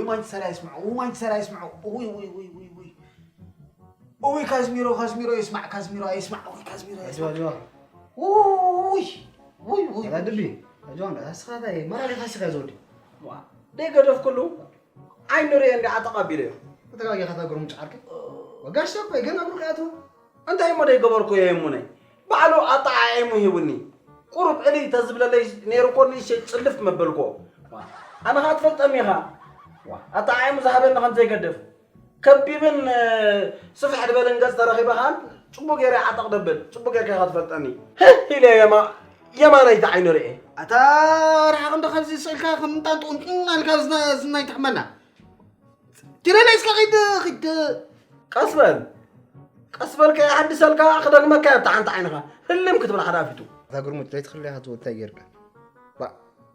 ማንቸስተር ኣይስምዑ፣ ማንቸስተር ኣይስምዑ። ውይ፣ ውይ፣ ውይ፣ ውይ፣ ውይ። ውይ፣ ካዝሚሮ፣ ካዝሚሮ ይስማዕ፣ ካዝሚሮ ኣይስማዕ። ውይ፣ ካዝሚሮ ኣይስማዕ። ጆ ውይ፣ ውይ፣ ላ ድቢ ጆ ኣስኻ ታይ መራሪ ኻሲኻ ዞዲ ደይ ገደፍኩሉ ዓይኑ ርኤ እንዲ ዓጠቕ ኣቢለዮ። ተጋጊኻ ታገርሙ ጫርክ ወጋሽ ሰኮይ ገና ብሩክ ኣቶ እንታይ እሞ ደይ ገበርኩ የሙነይ ባዕሉ ኣጠዓዒሙ ሂቡኒ። ቁሩብ ዕልይ ተዝብለለይ ነይሩ ኮ ንእሽተይ ጽልፍ መበልኮ። ኣነ ኸዓ ትፈልጠኒ ኢኻ። ኣጠዓዒሙ ዝሃበኒ ከም ዘይገድፍ ከቢብን ስፍሕ ዝበለን ገጽ ተረኺበ ኸዓ ጽቡቅ ገይረ ዓጠቕ ደብል ጽቡቅ ጌርካ ኢኻ ትፈልጠኒ። ህህ ኢለ የማ የማነይቲ ዓይኑ ርኤ። ኣታ ርሓቕ እንዶ ካብዚ ስእልካ ከም ምጣን ጥቁንጥን ኣልካ ዝናይ ትሕመና ቲረለይ እስከ ኺድ ኺድ ቀስ በል ቀስ በል ከይሓድሰልካ ክደግመካ እያ ብታ ሓንቲ ዓይንኻ ህልም ክትብል ሓደ ኣፊቱ። እዛ ግርሙት ለይትኽለያ ክትወታ ጌርካ ባ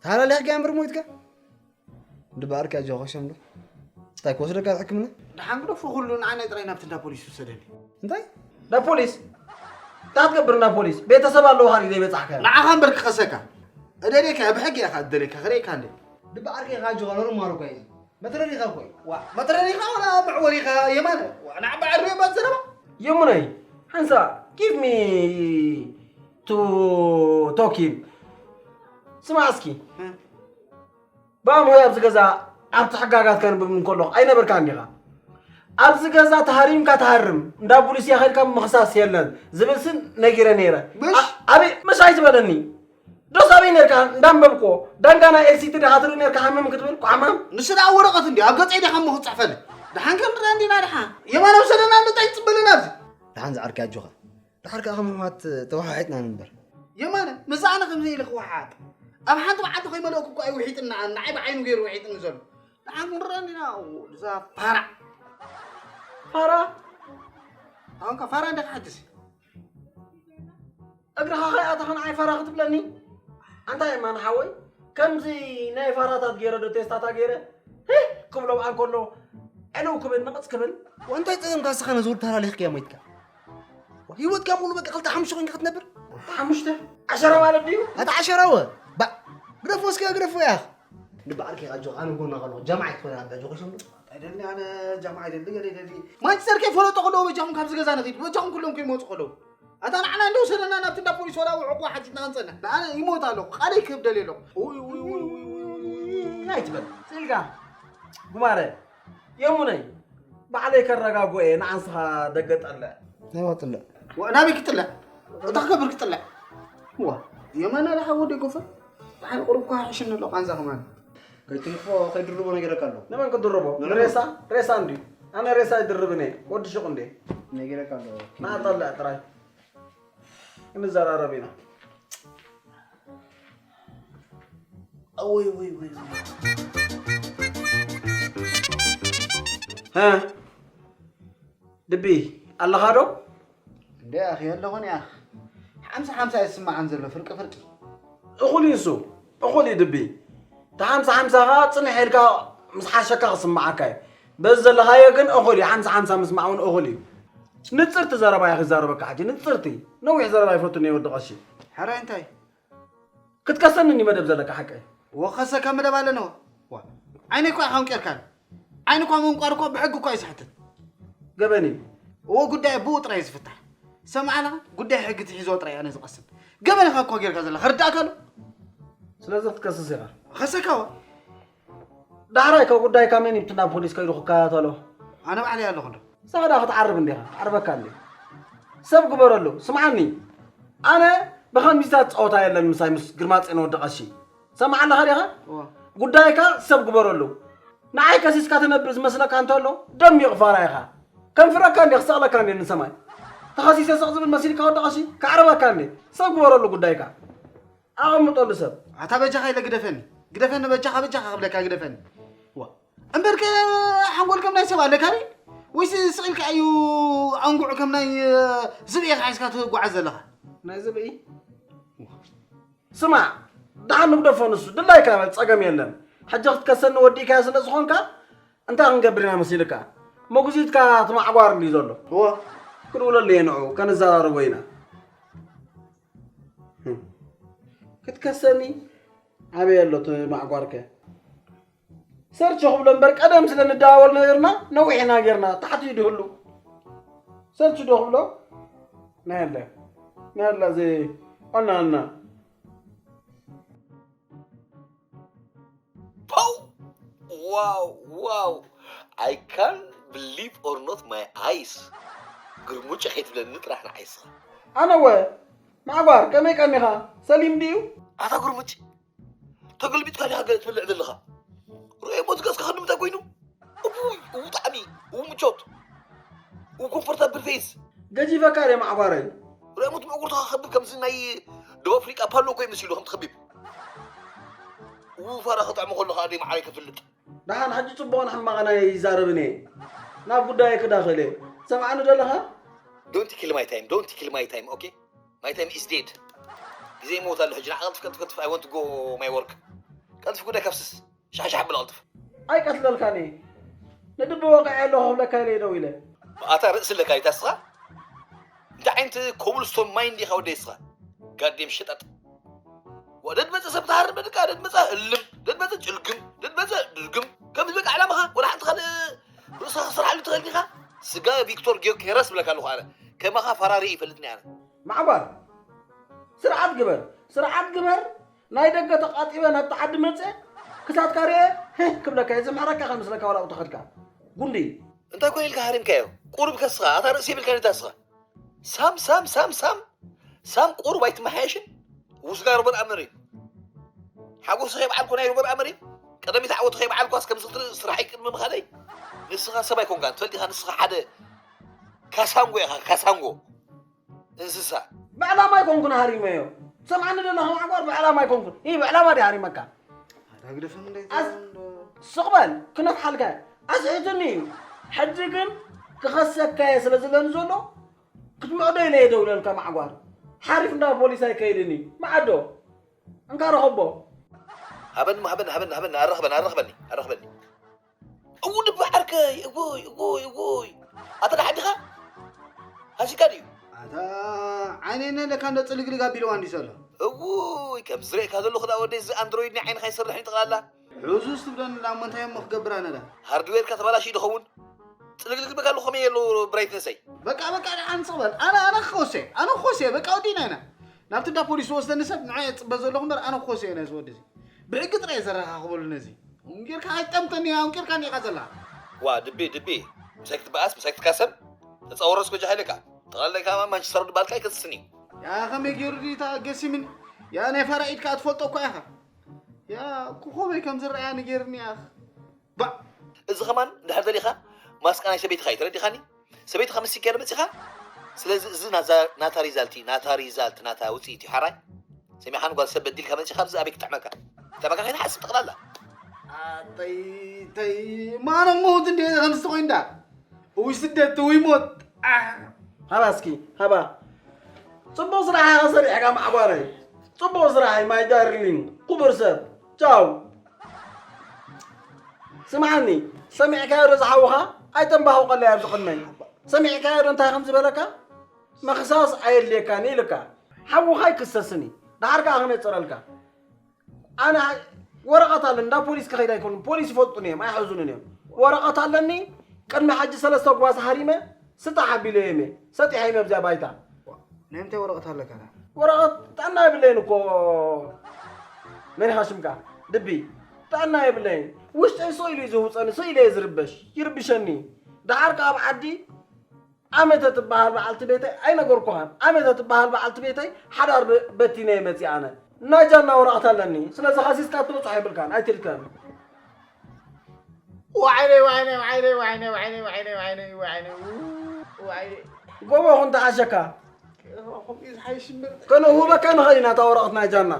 ታላሊኽካ እምበር ሞይትካ እንድበኣርካ ጆኸሸም ዶ እንታይ ክወስደካ ኣብ ሕክምና ደሓን ግደፎ ኩሉ ንዓናይ ጥራይ ናብቲ እንዳ ፖሊስ ውሰደኒ እንታይ ናብ ፖሊስ እንታይ ትገብር ናብ ፖሊስ ቤተሰብ ኣለዎ ሃሪ ዘይበጻሕካ ንዓኻ እምበር ክኸሰካ እደልየካ ብሕጊ ኢኻ እደልየካ ክርእየካ እንደ ድበኣርካ ኢኻ ጆኸ ኖርማል እኮ እዩ መትረሪኻ እኮ እዩ ዋ መትረሪኻ ወላ መዕወሪኻ የማነ ዋ ንዓባ ዕድሜ ባዘረባ የሙነይ ሓንሳ give me to talking ስማዕ እስኪ ብኣምሆይ ኣብዚ ገዛ ኣብቲ ሕጋጋት ከንብብ እንከለኹ ኣይነበርካን ዲኻ? ኣብዚ ገዛ ተሃሪምካ ትሃርም እንዳ ቡሊስ እያ ከይድካ ምኽሳስ የለን ዝብል ስም ነጊረ ነይረ። ምሽ? ኣ- ኣበይ ምሽ ኣይትበለኒ። ዶስ ኣበይ ነርካ እንዳንበብኮ ዳንጋ ናይ ኤልሲቲ ዲኻ ትርኢ ነርካ ሃመም ክትብል ቋማም። ንሱ ደኣ ወረቐት እንዲ ኣብ ገጸይ ዲኻ እሞ ክትጽሕፈለይ። ደሓን ከም ንርኣ እንዲና ደሓን። የማነ ውሰደና እንዶ እንታይ ትጽበለና ኣብዚ? ደሓን ዝዓርከይ ኣጆኻ። ድሓር ከኣ ከም ኣሕዋት ተወሓሒጥና ንንበር። የማነ፣ ምስዚ ኣነ ከምዚ ኢለ ክወሓጥ ኣብ ሓንቲ መዓልቲ ከይመለእኩ እኮ እዩ ውሒጥኒ ንዓይ ብዓይኑ ገይሩ ውሒጥኒ ዘሎ። ደሓን ክንረአ እንዲና እዛ ፋራ። ፋራ? ኣሁንካ ፋራ እንዲኻ ሕጅሲ። እግርኻ ከይኣተኻ ንዓይ ፋራ ክትብለኒ? ኣንታ የማነ ሓወይ፣ ከምዚ ናይ ፋራታት ገይረ ዶ ቴስታታ ገይረ ሂህ ክብሎ ብኣ እንከሎ ዕልው ክብል ንቕጽ ክብል። ወንታይ ጸገምካ እስኻ ነዚ ውድ ተሃላሊኽካዮ ሞይትካ? ህይወትካ ሙሉ በቃ ክልተ ሓሙሽተ ኮይንካ ክትነብር? ሓሙሽተ ዓሸራ ማለት ድዩ? ኣታ ዓሸራወ ባ ግደፎ እስከ ግደፎ ያኽ ንበዓል ከይቃጆ ኣነ ጎና ከለኹ ጀማዓ ይትኾነ ኣዳጆ ከሸምዶ ኣይደልኒ ኣነ ጃምዓ ኣይደሊ ገለ ይደሊ ማንቸስተር ከይፈለጦ ከለዉ በጃኹም ካብዚ ገዛ ንኺድ በጃኹም ኩሎም ከይመፁ ከለዉ ኣታ ንዓና እንደው ሰለና ናብቲ እንዳ ፖሊስ ወላ ውዕቁ ሓቲትና ክንፀንሕ ንኣነ ይሞት ኣለኹ ቃለይ ክህብ ደልየ ኣለኹ ኣይትበል ስኢልካ ጉማረ የሙነይ ባዕለይ ከረጋግኦ እየ ንዓንስኻ ደገ ጠልዕ ናይ ዋጥልዕ ናበይ ክጥልዕ እታ ክገብር ክጥልዕ ዋ የማና ደሓ ወደ ጎፈ ደሓን ቁሩብ ኳ ሕሽኒ ኣሎ ቃንዛ ከማን ከይትንፎ ከይድርቦ ነገረካ ኣሎ ንመን ክድርቦ ንሬሳ ሬሳ እንድዩ ኣነ ሬሳ ይድርብን እየ ወዲ ሹቕ እንድየ ነገረካ ኣሎ ንኣጠልዕ ጥራይ ክንዘራረብ ኢና ድቢ ኣለኻ ዶ? እንደ ኣኺ ኣለኹን እያ ሓምሳ ሓምሳ እዩ ዝስማዓን ዘሎ ፍርቂ ፍርቂ እኹል እዩ ንሱ እኹል እዩ ድቢ እቲ ሓምሳ ሓምሳ ኸዓ ፅንሕ ኢልካ ምስ ሓሸካ ክስማዓካ እዩ በዚ ዘለኻዮ ግን እኹል እዩ ሓምሳ ሓምሳ ምስማዕ እውን እኹል እዩ ንፅርቲ ዘረባ እየ ክዛረበካ ሕጂ ንፅርቲ ነዊሕ ዘረባ ይፈቱ እየ ወዲ ቀሺ ሕራይ እንታይ ክትከሰኒ እንዲ መደብ ዘለካ ሓቀይ ወኸሰካ መደብ ኣለነዎ ዓይነይ እኳ ኢኻ ኣንቂርካኒ ዓይኒ እኳ ምንቋር እኳ ብሕጊ እኳ እዩ ዝሕተት ገበን እዩ እዎ ጉዳይ ብኡ ጥራይ እዩ ዝፍታሕ ሰምዓና ጉዳይ ሕጊ ትሒዞ ጥራይ ኣነ ዝቐስን ገበን ኢኻ እኳ ጌርካ ዘለካ ርዳእካ ኣሎ ስለዚ ክትከስስ ኢኻ ኸሰካዎ ዳሕራይ ካብ ጉዳይካ መን ይብትና ፖሊስ ከይዱ ክከታተሎ ኣነ ባዕለይ ኣለኹ ዶ ንስኻ ደኣ ክትዓርብ እንዲኻ ክዓርበካ እንዲ ሰብ ግበረሉ ስምዓኒ ኣነ ብኸምዚታት ጸወታ የለን ምሳይ ምስ ግርማጼን ወዲ ቀሺ ሰምዓ ኣለኻ ዲኻ ጉዳይካ ሰብ ግበረሉ ንዓይ ከሲስካ ትነብር ዝመስለካ እንተሎ ደሚቕ ፋራ ኢኻ ከንፍረካ እንዲ ክሰቕለካ እንዲ ንሰማይ ተኸሲሰ ስቕ ዝብል መሲልካ ወዲ ቀሺ ከዕርበካ እንዲ ሰብ ግበረሉ ጉዳይካ ኣቐምጠሉ ሰብ ኣታ በጃኻ ኢለ ግደፈኒ ግደፈኒ በጃኻ በጃኻ ክብለካ ግደፈኒ ዋ እምበርከ ሓንጎል ከም ናይ ሰብ ኣለካ ሪ ወይስ ስቕ ኢልካ እዩ ኣንጉዕ ከም ናይ ዝብኢ ኢኻ ሒዝካ ትጓዓዝ ዘለኻ ናይ ዝብኢ ስማዕ ደሓን ንግደፎ ንሱ ድላይካ በል ጸገም የለን ሕጂ ክትከሰኒ ወዲእካዮ ስለ ዝኾንካ እንታይ ክንገብር ኢና መሲልካ መጉዚትካ ትማዕጓር እንድዩ ዘሎ እዎ ክድውለሉ እየ ንዑ ከነዘራርቦ ኢና ክትከሰኒ ኣበይ ኣሎ እቲ ማዕጓርከ ሰርች ክብሎ እምበር ቀደም ስለ ንደዋወል ነይርና ነዊሕ ኢና ጌርና። ታሕቲ ይድህሉ ሰርች ዶ ክብሎ? ናያለ ናያላ ዘይ ኣናና ፓው! ዋው ዋው! I can't believe or not my eyes። ግርሙጭ ከይትብለኒ ጥራሕ ንዓይስኻ። ኣነወ ማዕጓር ከመይ ቀኒኻ? ሰሊም ድዩ? ኣታ ግርሙጭ ተገልቢጥካ ዲኻ ገለ ትብልዕ ዘለኻ? ርኦሞ ዝገጽካ ክንምንታይ ኮይኑ? እውይ እው ጣዕሚ እው ምቾት እው ኮምፎርታብል ፌስ። ገጂፈካ ድየ ማዕጓረይ? ርኦሞ ትመጉርትኻ ከብል ከምዚ ናይ ደቡብ ኣፍሪቃ ፓሎ እኮ ይመስሉ ከም ትኸቢብ። እው ፋራ ክጥዕሙ ከለኻ ደይ መዓረይ ከፍልጥ። ደሓን ሕጂ ጽቡቕን ሕማቕን ኣይዛረብን እየ። ናብ ጉዳየ ክዳኸል እየ። ሰምዓኒ ደለኻ? Don't kill my time, don't kill my time, okay? My time is dead. ግዜ ይመውት ኣሎ ሕጂ ንዓ ቀልጥፍ ቀልጥፍ ቀልጥፍ I want to go my work። ቀልጥፍ ጉዳይ ከፍስስ ሻሕሻሕ ብሎ ቀልጥፍ። ኣይቀትለልካን እየ። ንድቢ ወቒዐ ኣለኹ ክብለካ ኢለ እየ ደው ኢለ። ኣታ ርእሲ ኣለካ ይታስኻ እንታይ ዓይነት ኮብልስቶን ማይ እንዲኻ ወደይ ስኻ ጋዴም ሽጠጥ ወደድ መፀ ሰብ ተሃርም በድቃ ደድ መፀ እልም ደድ መፀ ጭልግም ደድ መፀ ድርግም ከም ዝበቃ ዕላማኻ ወላ ሓንቲ ካልእ ርእስኻ ክስርሓሉ ትኽእል ዲኻ ስጋ ቪክቶር ጊዮኬረስ ብለካ ኣለኹ ኣነ ከማኻ ፈራሪ ይፈልጥኒ ኣነ ማዕባር ስርዓት ግበር ስርዓት ግበር ናይ ደገ ተቃጢበ ናብቲ ዓዲ መፀ ክሳትካ ርኤ ህህ ክብለካ እየ ዝምሕረካ ከይመስለካ ዋላ ኣብኡ ተኸድካ ጉንዲ እንታይ ኮነ ኢልካ ሃሪምካዮ ቁሩብ ከስኻ ኣታ ርእሲ የብልካ ነታ ስኻ ሳም ሳም ሳም ሳም ሳም ቁሩብ ኣይትመሓየሽን ውስጋ ሩበን ኣመር እዩ ሓጎስ ከይበዓልኩ ናይ ሩበን ኣመር እዩ ቀደሚት ዓወት ከይበዓልኳስ ከም ዝኽትርኢ ስራሐይ ቅድሚ ምኻደይ ንስኻ ሰብ ኣይኮንካን ትፈልጢኻ ንስኻ ሓደ ካሳንጎ ኢኻ ካሳንጎ እንስሳ። ብዕላማ ኣይኮንኩን ሃሪመዮ። ትሰምዓኒ ዶ ኣለኻ ማዕቋር? ብዕላማ ኣይኮንኩን። ኢ ብዕላማ ድየ ሃሪመካ? ኣታ ግደፈኒ እንደ ኣስ- እንዶ ስቕ በል ክነፍሓልካ እየ። ኣስሒቱኒ እዩ። ሕጂ ግን ክኸሰካ እየ ስለ ዝብለኒ ዘሎ ክትምዕዶ ኢለ እየ ደውለልካ ማዕቋር። ሓሪፍ እንዳ ፖሊስ ኣይከይድን እዩ። መዓዶ እንካ ረኸቦ። ሃበኒ ሃበኒ ሃበኒ ሃበኒ ኣረኽበኒ ኣረኽበኒ ኣረኽበኒ። እው ድቢ ዓርከይ እውይ እውይ እውይ ኣታ ደሓን ዲኻ ሃሲካ ድዩ ኣታ ዓይነይ ነለካ እንዶ ፅልግልግ ኣቢልዋ እንዲ ዘሎ እውይ ከም ዝርእየካ ዘለኹ ዳ ወደይ እዚ ኣንድሮይድ ናይ ዓይንኻ ይሰርሕ እዩ ጠቕላላ ሕዙዝ ትብለኒ ዳ እሞ እንታይ እሞ ክገብር ኣነ ዳ ሃርድዌርካ ተባላሽ እዩ ዝኸውን ፅልግልግ በካ ኣለኹ ከመይ የሉ ብራይትነሰይ በቃ በቃ ደሓን ስቕ በል ኣነ ኣነ ክኸውሰ ኣነ ክኸውሰ በቃ ወዲና ኢና ናብቲ እንዳ ፖሊስ ዝወስደኒ ሰብ ንዓይ እፅበ ዘለኹ እምበር ኣነ ክኸውሰ እየ ነዚ ወዲ እዚ ብሕጊ ጥራይ እየ ዘረኻኽበሉ ነዚ። ኣሁን ጌርካ ኣይጠምተኒ ኣሁን ጌርካ እንዲኻ ዘላ። ዋ ድቢ ድቢ ምሳይ ክትበኣስ ምሳይ ክትካሰም ተፃወረስ ጎጃ ሃይለካ ጠቕላላይ ከኣ ማንቸስተር ድባልካ ኣይከስስን እዩ። ያ ከመይ ገይሩ ድዩ ተኣገሲምኒ? ያ ናይ ፋራ ኢድ ከኣ ትፈልጦ እኳ ኢኻ። ያ ኮኾበይ ከም ዝረኣያኒ ገይርኒ ኣኽ። ባእ! እዚ ኸማን እንድሕር ደሊኻ ማስቃ ናይ ሰበይትኻ እዩ ተረዲኻኒ? ሰበይትኻ ምስ ሲኬር መጺኻ ስለዚ እዚ ናታ ሪዛልት እዩ ናታ ሪዛልት ናታ ውፅኢት እዩ ሓራይ ሰሚዕኻን ጓል ሰብ በዲልካ መፂኻ ኣብዚ ኣበይ ክጥዕመካ ክጥዕመካ ከይትሓስብ ጠቕላላ ኣተይ ተይ ማኖ ሞት እንደ ከምዚ ተኮይንዳ እዊ ስደት እዊ ሞት ኣሕ ሃባ እስኪ ሃባ ፅቡቅ ስራሕ ኢኻ ሰሪሕካ ማዕጓረይ ፅቡቅ ስራሕ ማይ ዳርሊን ክቡር ሰብ ቻው ስምዓኒ ሰሚዕካዮ ዶ ዝሓውኻ ኣይተንባህቆለይ ኣብዚ ቅድመይ ሰሚዕካዮ ዶ እንታይ ከም ዝበለካ ምኽሳስ ኣየድልየካን እዩ ኢልካ ሓውኻ ኣይክሰስን እዩ ደሓር ከዓ ክነፅረልካ ኣነ ወረቐት ኣለኒ እንዳ ፖሊስ ክኸይድ ኣይኮኑን ፖሊስ ይፈልጡን እዮም ኣይሕዙንን እዮም ወረቐት ኣለኒ ቅድሚ ሕጂ ሰለስተ ጓዝ ሃሪመ ስጣሕ ኣቢለዮም እየ ሰጢሐዮም ኣብዚኣ ባይታ ናይ ምንታይ ወረቐት ኣለካ ወረቐት ጥዕና የብለይን እኮ መን ኢኻ ሽምካ ድቢ ጥዕና የብለይን ውሽጠይ ስቕ ኢሉ እዩ ዝህውፀኒ ስቕ ኢለ እየ ዝርበሽ ይርብሸኒ ደሓር ከ ኣብ ዓዲ ኣመተ ትበሃል በዓልቲ ቤተይ ኣይነገርኩኻን ኣመተ ትበሃል በዓልቲ ቤተይ ሓዳር በቲነ እየ መፂኣ ኣነ ናይ ጃና ወረቐት ኣለኒ ስለዚ ኸሲስካ ትበፅሖ የብልካን ኣይትልከም ዋዓይነይ ዋዓይነይ ዋዓይነይ ዋዓይነይ ዋዓይነይ ዋዓይነይ ዋዓይነይ ዋዓይነይ ዋዓይነይ ጎቦ ኹን ተሓሸካ ከነውህበካ ንኽእል ኢና እታ ወረቐት ናይ ጃና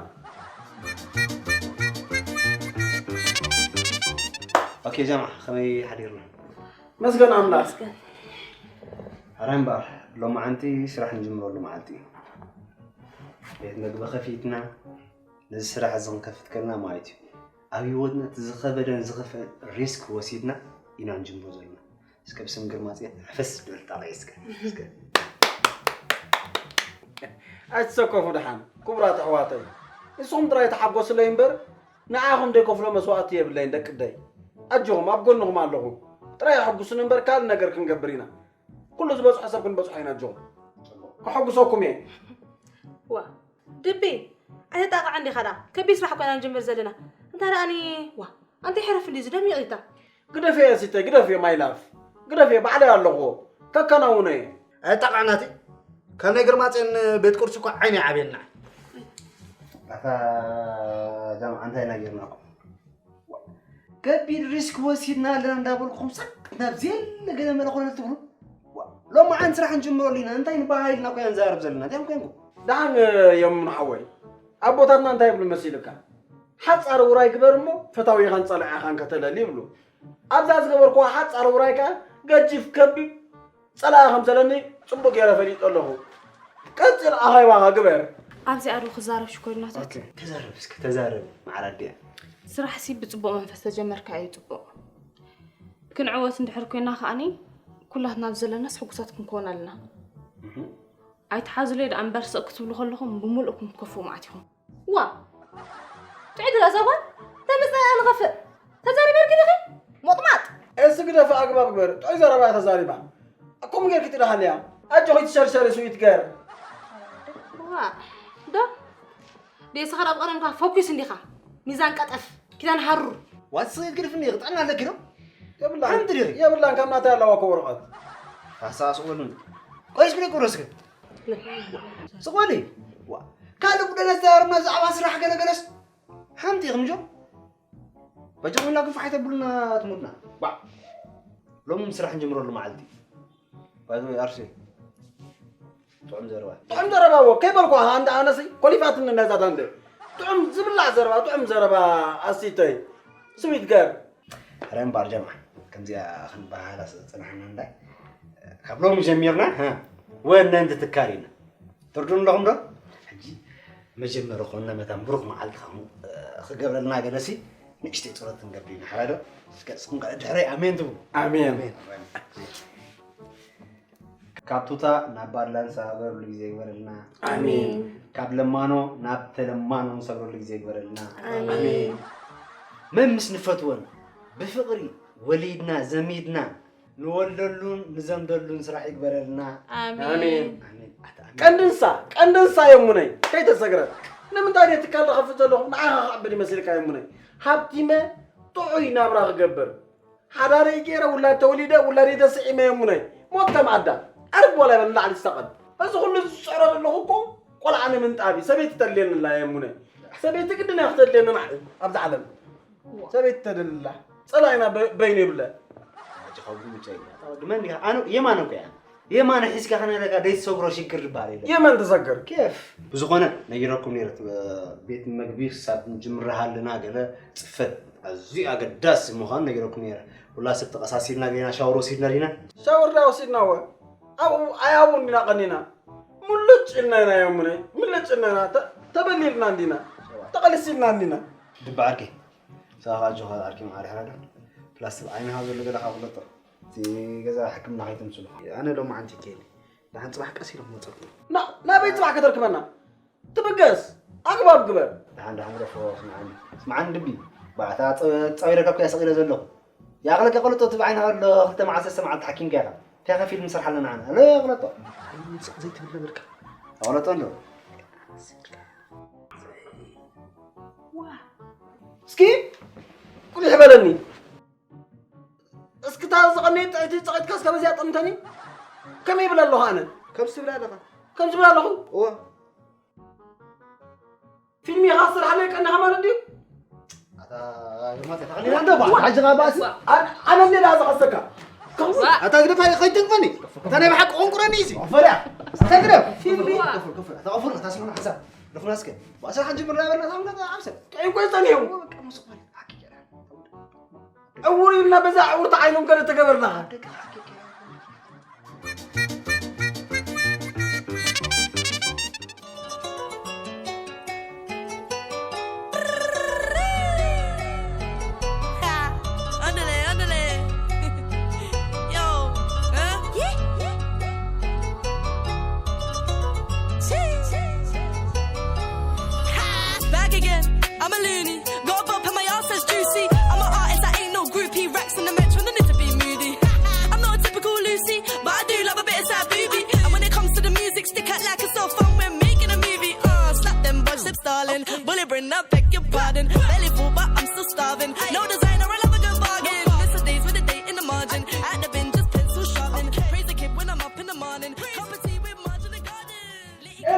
ኦኬ ጃማ ከመይ ሓዲርና መስገን ኣምላኽ ኣረ እምበኣር ሎማዓንቲ ስራሕ ንጅምረሉ መዓልቲ እዩ ቤት መግቢ ከፊትና ነዚ ስራሕ እዚ ክንከፍት ከለና ማለት እዩ ኣብ ህይወትና እቲ ዝኸበደን ዝኸፍአን ሪስክ ወሲድና ኢና ንጅምሮ ዘለና እስከ ብስም ግርማፅዮን ሕፍስ ድብል ጣቕዒ እስከ እስከ ኣይትሰከፉ ደሓን ክቡራት ኣሕዋተይ ንስኹም ጥራይ ተሓጎስለይ እምበር ንዓኹም ደይ ከፍሎ መስዋእቲ የብለይን ደቂ ደይ ኣጆኹም ኣብ ጎንኹም ኣለኹ። ጥራይ ኣሐጉሱኒ እምበር ካልእ ነገር ክንገብር ኢና። ኩሉ ዝበጽሖ ሰብ ክንበጽሖ ኢና ኣጆኹም። ከሐጉሰኩም እየ። ዋ ድቢ ኣይተጣቕዐ እንዲኻ ደኣ ከቢድ ስራሕ ኮይና ንጅምር ዘለና እንታ ደኣኒ ዋ ኣንተ ሕረፍ እንዲ ዝደሚቕ ኢታ ግደፍየ ሲተይ ግደፍየ my love ግደፍየ ባዕለይ ኣለኹ ከከናውነ እየ። ኣየጣቕዕናቲ ካብ ናይ ግርማፅዮን ቤት ቁርሲ እኮ ዓይኒ ይዓብየልና። ኣታ ጃምዓ እንታይ ኢና ጌርናኩም? ከቢድ ሪስክ ወሲድና ኣለና እንዳበልኩም ሳቅ ናብ ዘየለ ገለ መለ ኮነ ትብሉ። ዋ፣ ሎማዓንቲ ስራሕ ንጅምረሉ ኢና እንታይ ንበሃይልና እኮ ኢና ንዛረብ ዘለና እንታይ ኮንኩም? ደሓን የምኑ ሓወይ ኣቦታትና እንታይ ይብሉ መሲልካ ሓፃር ውራይ ግበር እሞ ፈታዊኻን ፀላኢኻን ከተለሊ ይብሉ ኣብዛ ዝገበርኩዋ ሓፃር ውራይ ከዓ ገጂፍ ከቢብ ፀላኢ ከም ዘለኒ ፅቡቅ ገይረ ፈሊጠ ኣለኹ ቀፅል ኣኼባኻ ግበር ኣብዚኣ ዶ ክዛረብ ሽኮሪናታት ተዛረብ እስኪ ተዛረብ መዓር ኣዲኣ ስራሕሲ ብፅቡቅ መንፈስ ተጀመርካ እዩ ፅቡቅ ክንዕወት እንድሕር ኮይና ከዓኒ ኩላትና ኣብ ዘለናስ ሕጉሳት ክንከውን ኣለና ኣይትሓዙለይ ደኣ እምበር ስቕ ክትብሉ ከለኹም ብምሉእኩም ክትከፍኡ መዓት ኢኹም ዋ ጥዑይ ድላ እዛ ጓል እንታይ መፅናእያ ንኸፍእ ተዛሪበ ርኪ ዲኺ ሞጥማጥ እስኪ ግደፊ ኣግባብ ግበሪ ጥዑይ ዘረባ እያ ተዛሪባ ከምኡ ጌርኪ ጥራሕ ኣለያ ኣጆኺ ትሸርሸሪ ስዊት ገር ዋ ዶ ዴስኻ ኣብ ቀደምካ ፎኪስ እንዲኻ ሚዛን ቀጠፍ ኪዳን ሃሩር ዋት ስኺ ግድፍኒ ክጥዕና ኣለኪ ዶ የብላን ሓንቲ ዲኺ የብላን ካብ ናተይ ኣለዋ እኮ ወረቐት ኣሳስቆሉን ቆይስ ብለይ ቁረስክ ስቆሊ ካልእ ጉዳይ ነዛረብና ብዛዕባ ስራሕ ገለገለስ ሓንቲ ኢኹም ጆ በጃኹም ኢላ ግፋሕ ኣይተብሉና ትሙትና ባዕ ሎሚ ስራሕ ንጀምረሉ መዓልቲ ባይ ኣርሴ ጥዑም ዘረባ ጥዑም ዘረባ እዎ ከይበልኩ ኣንዳ ኣነሲ ኮሊፋትኒ ነዛ ዳንደ ጥዑም ዝብላዕ ዘረባ ጥዑም ዘረባ ኣሲተይ ስዊት ገር ሕረ እምበኣር ጀምዓ ከምዚኣ ክንበሃላ ዝፀናሕና እንዳ ካብ ሎሚ ጀሚርና ወነ እንትትካር ኢና ትርዱን ኣለኹም ዶ ሕጂ መጀመሪ ኮንና መታን ብሩክ መዓልቲ ክገብረልና ገለሲ ንእሽተይ ፀሎት ክንገብር ኢና ሓራ ዶ ገፅኩም ድሕረይ ኣሜን ትብሉ ኣሜን ካብ ቱታ ናብ ባላንሳ በርሉ ግዜ ይግበረልና ኣሜን ካብ ለማኖ ናብ ተለማኖ ንሰብረሉ ግዜ ይግበረልና ኣሜን መምስ ንፈትወን ብፍቕሪ ወሊድና ዘሚድና ንወልደሉን ንዘምደሉን ስራሕ ይግበረልና ኣሜን ቀንድንሳ ቀንድንሳ የሙነይ ከይተሰግረ ንምንታይ ደ ትካል ዝኸፍት ዘለኹ ንዓኻ ክዕብል ይመስልካ የሙነይ ሃብቲመ ጥዑይ ናብራ ክገብር ሓዳረይ ገይረ ውላድ ተወሊደ ውላደይ ተስዒመ የሙነይ ሞት ከም ኣዳ ዓርብ ዋላ ይበል ንላዕሊ ዝሳቐል እዚ ኩሉ ዝስዕሮ ዘለኹ እኮ ቆልዓ ንምንጣብ እዩ ሰበይቲ ተድልየኒ ኣላ የሙነይ ሰበይቲ ግድን እያ ክተድልየኒ ንዓይ ኣብዚ ዓለም ሰበይቲ ተደልላ ፀላኢና በይኑ ይብለ ኣጆኻ ጉምቻ ይብላ ወዲ መን ዲኻ ኣነ የማነ እኮ እያ የማነ ሒዝካ ከነለካ ደይትሰግሮ ሽግር ዝበሃል የለን የመን ተሰግር ኬፍ ብዝኾነ ነጊረኩም ነይረ ቤት መግቢ ክሳብ ንጅምርሃ ኣለና ገለ ፅፈት ኣዝዩ ኣገዳሲ ምዃኑ ነጊረኩም ነይረ ሁላ ሰብ ተቐሳሲልና ዲና ሻወር ወሲድና ዲና ሻወር ዳ ወሲድና ወ ኣብኡ ኣይ ኣብኡ እንዲና ቀኒና ሙልጭ ኢልና ኢና የሙነይ ምልጭ ኢልና ኢና ተበሊልና እንዲና ተቐልሲልና እንዲና ድቢ ዓርከይ ንስኻ ኣጆኻ ዓርኪ መዓር ይሕረዶ ፕላስ ኣብ ዓይንኻ ዘሎ ገለ ካብ ፍለጦ እቲ ገዛ ሕክምና ከይተምስሉ ኣነ ሎማዓንቲ ይከይድ ደሓን ፅባሕ ቀስ ኢለ ክመፀኩም ናበይ ፅባሕ ከተርክበና ትብገስ ኣግባብ ግበር ደሓን ደሓን ግደፎ ስምዓኒ ስምዓኒ ድቢ ባዕታ ፀዊረካ ኩያ ሰቒለ ዘለኹ ይኣኽለካ ቅልጦ እቲ ብዓይንኻ ኣሎ ክልተ መዓልቲ ሰለስተ መዓልቲ ሓኪምካ ኢኻ እንታይ ከፊል ንሰርሓ ኣለና ዓና ኣሎ ቅልጦ ዘይትብል ነበርካ ቅልጦ ኣሎ እስኪ ቁሊሕ በለኒ እስክታ ዝቐነየ ጥዕቲ ፀቒጥካ እስከ በዚኣ ጠምተኒ ከመይ ይብል ኣለኹ ኣነ ከምዚ ትብል ኣለኻ ከምዚ ትብል ኣለኹ እወ ፊልም ኢኻ ትሰርሓለይ ቀኒኻ ማለት ድዩ ኣነ እንዴ ዳ ዝኸሰካ ኣታ ግደፋ ከይትንፈኒ እታ ናይ ብሓቂ ቆንቁረኒ እዚ ፈሪያ እታ ግደፍ ፊልም እታ ቆፍር እታ ስምና ሓሳብ ልኹናስከ ባእስራ ሓንጅምር ናበልና ታምና ዓብሰ ጥዑይ ቆይ ጸኒሑ ዕውር ኢልና በዛ ዕውርቲ ዓይኖም ገለ ተገበርና Back again, I'm a loony. Got a bump and my ass says juicy. I'm an artist, I ain't no groupie.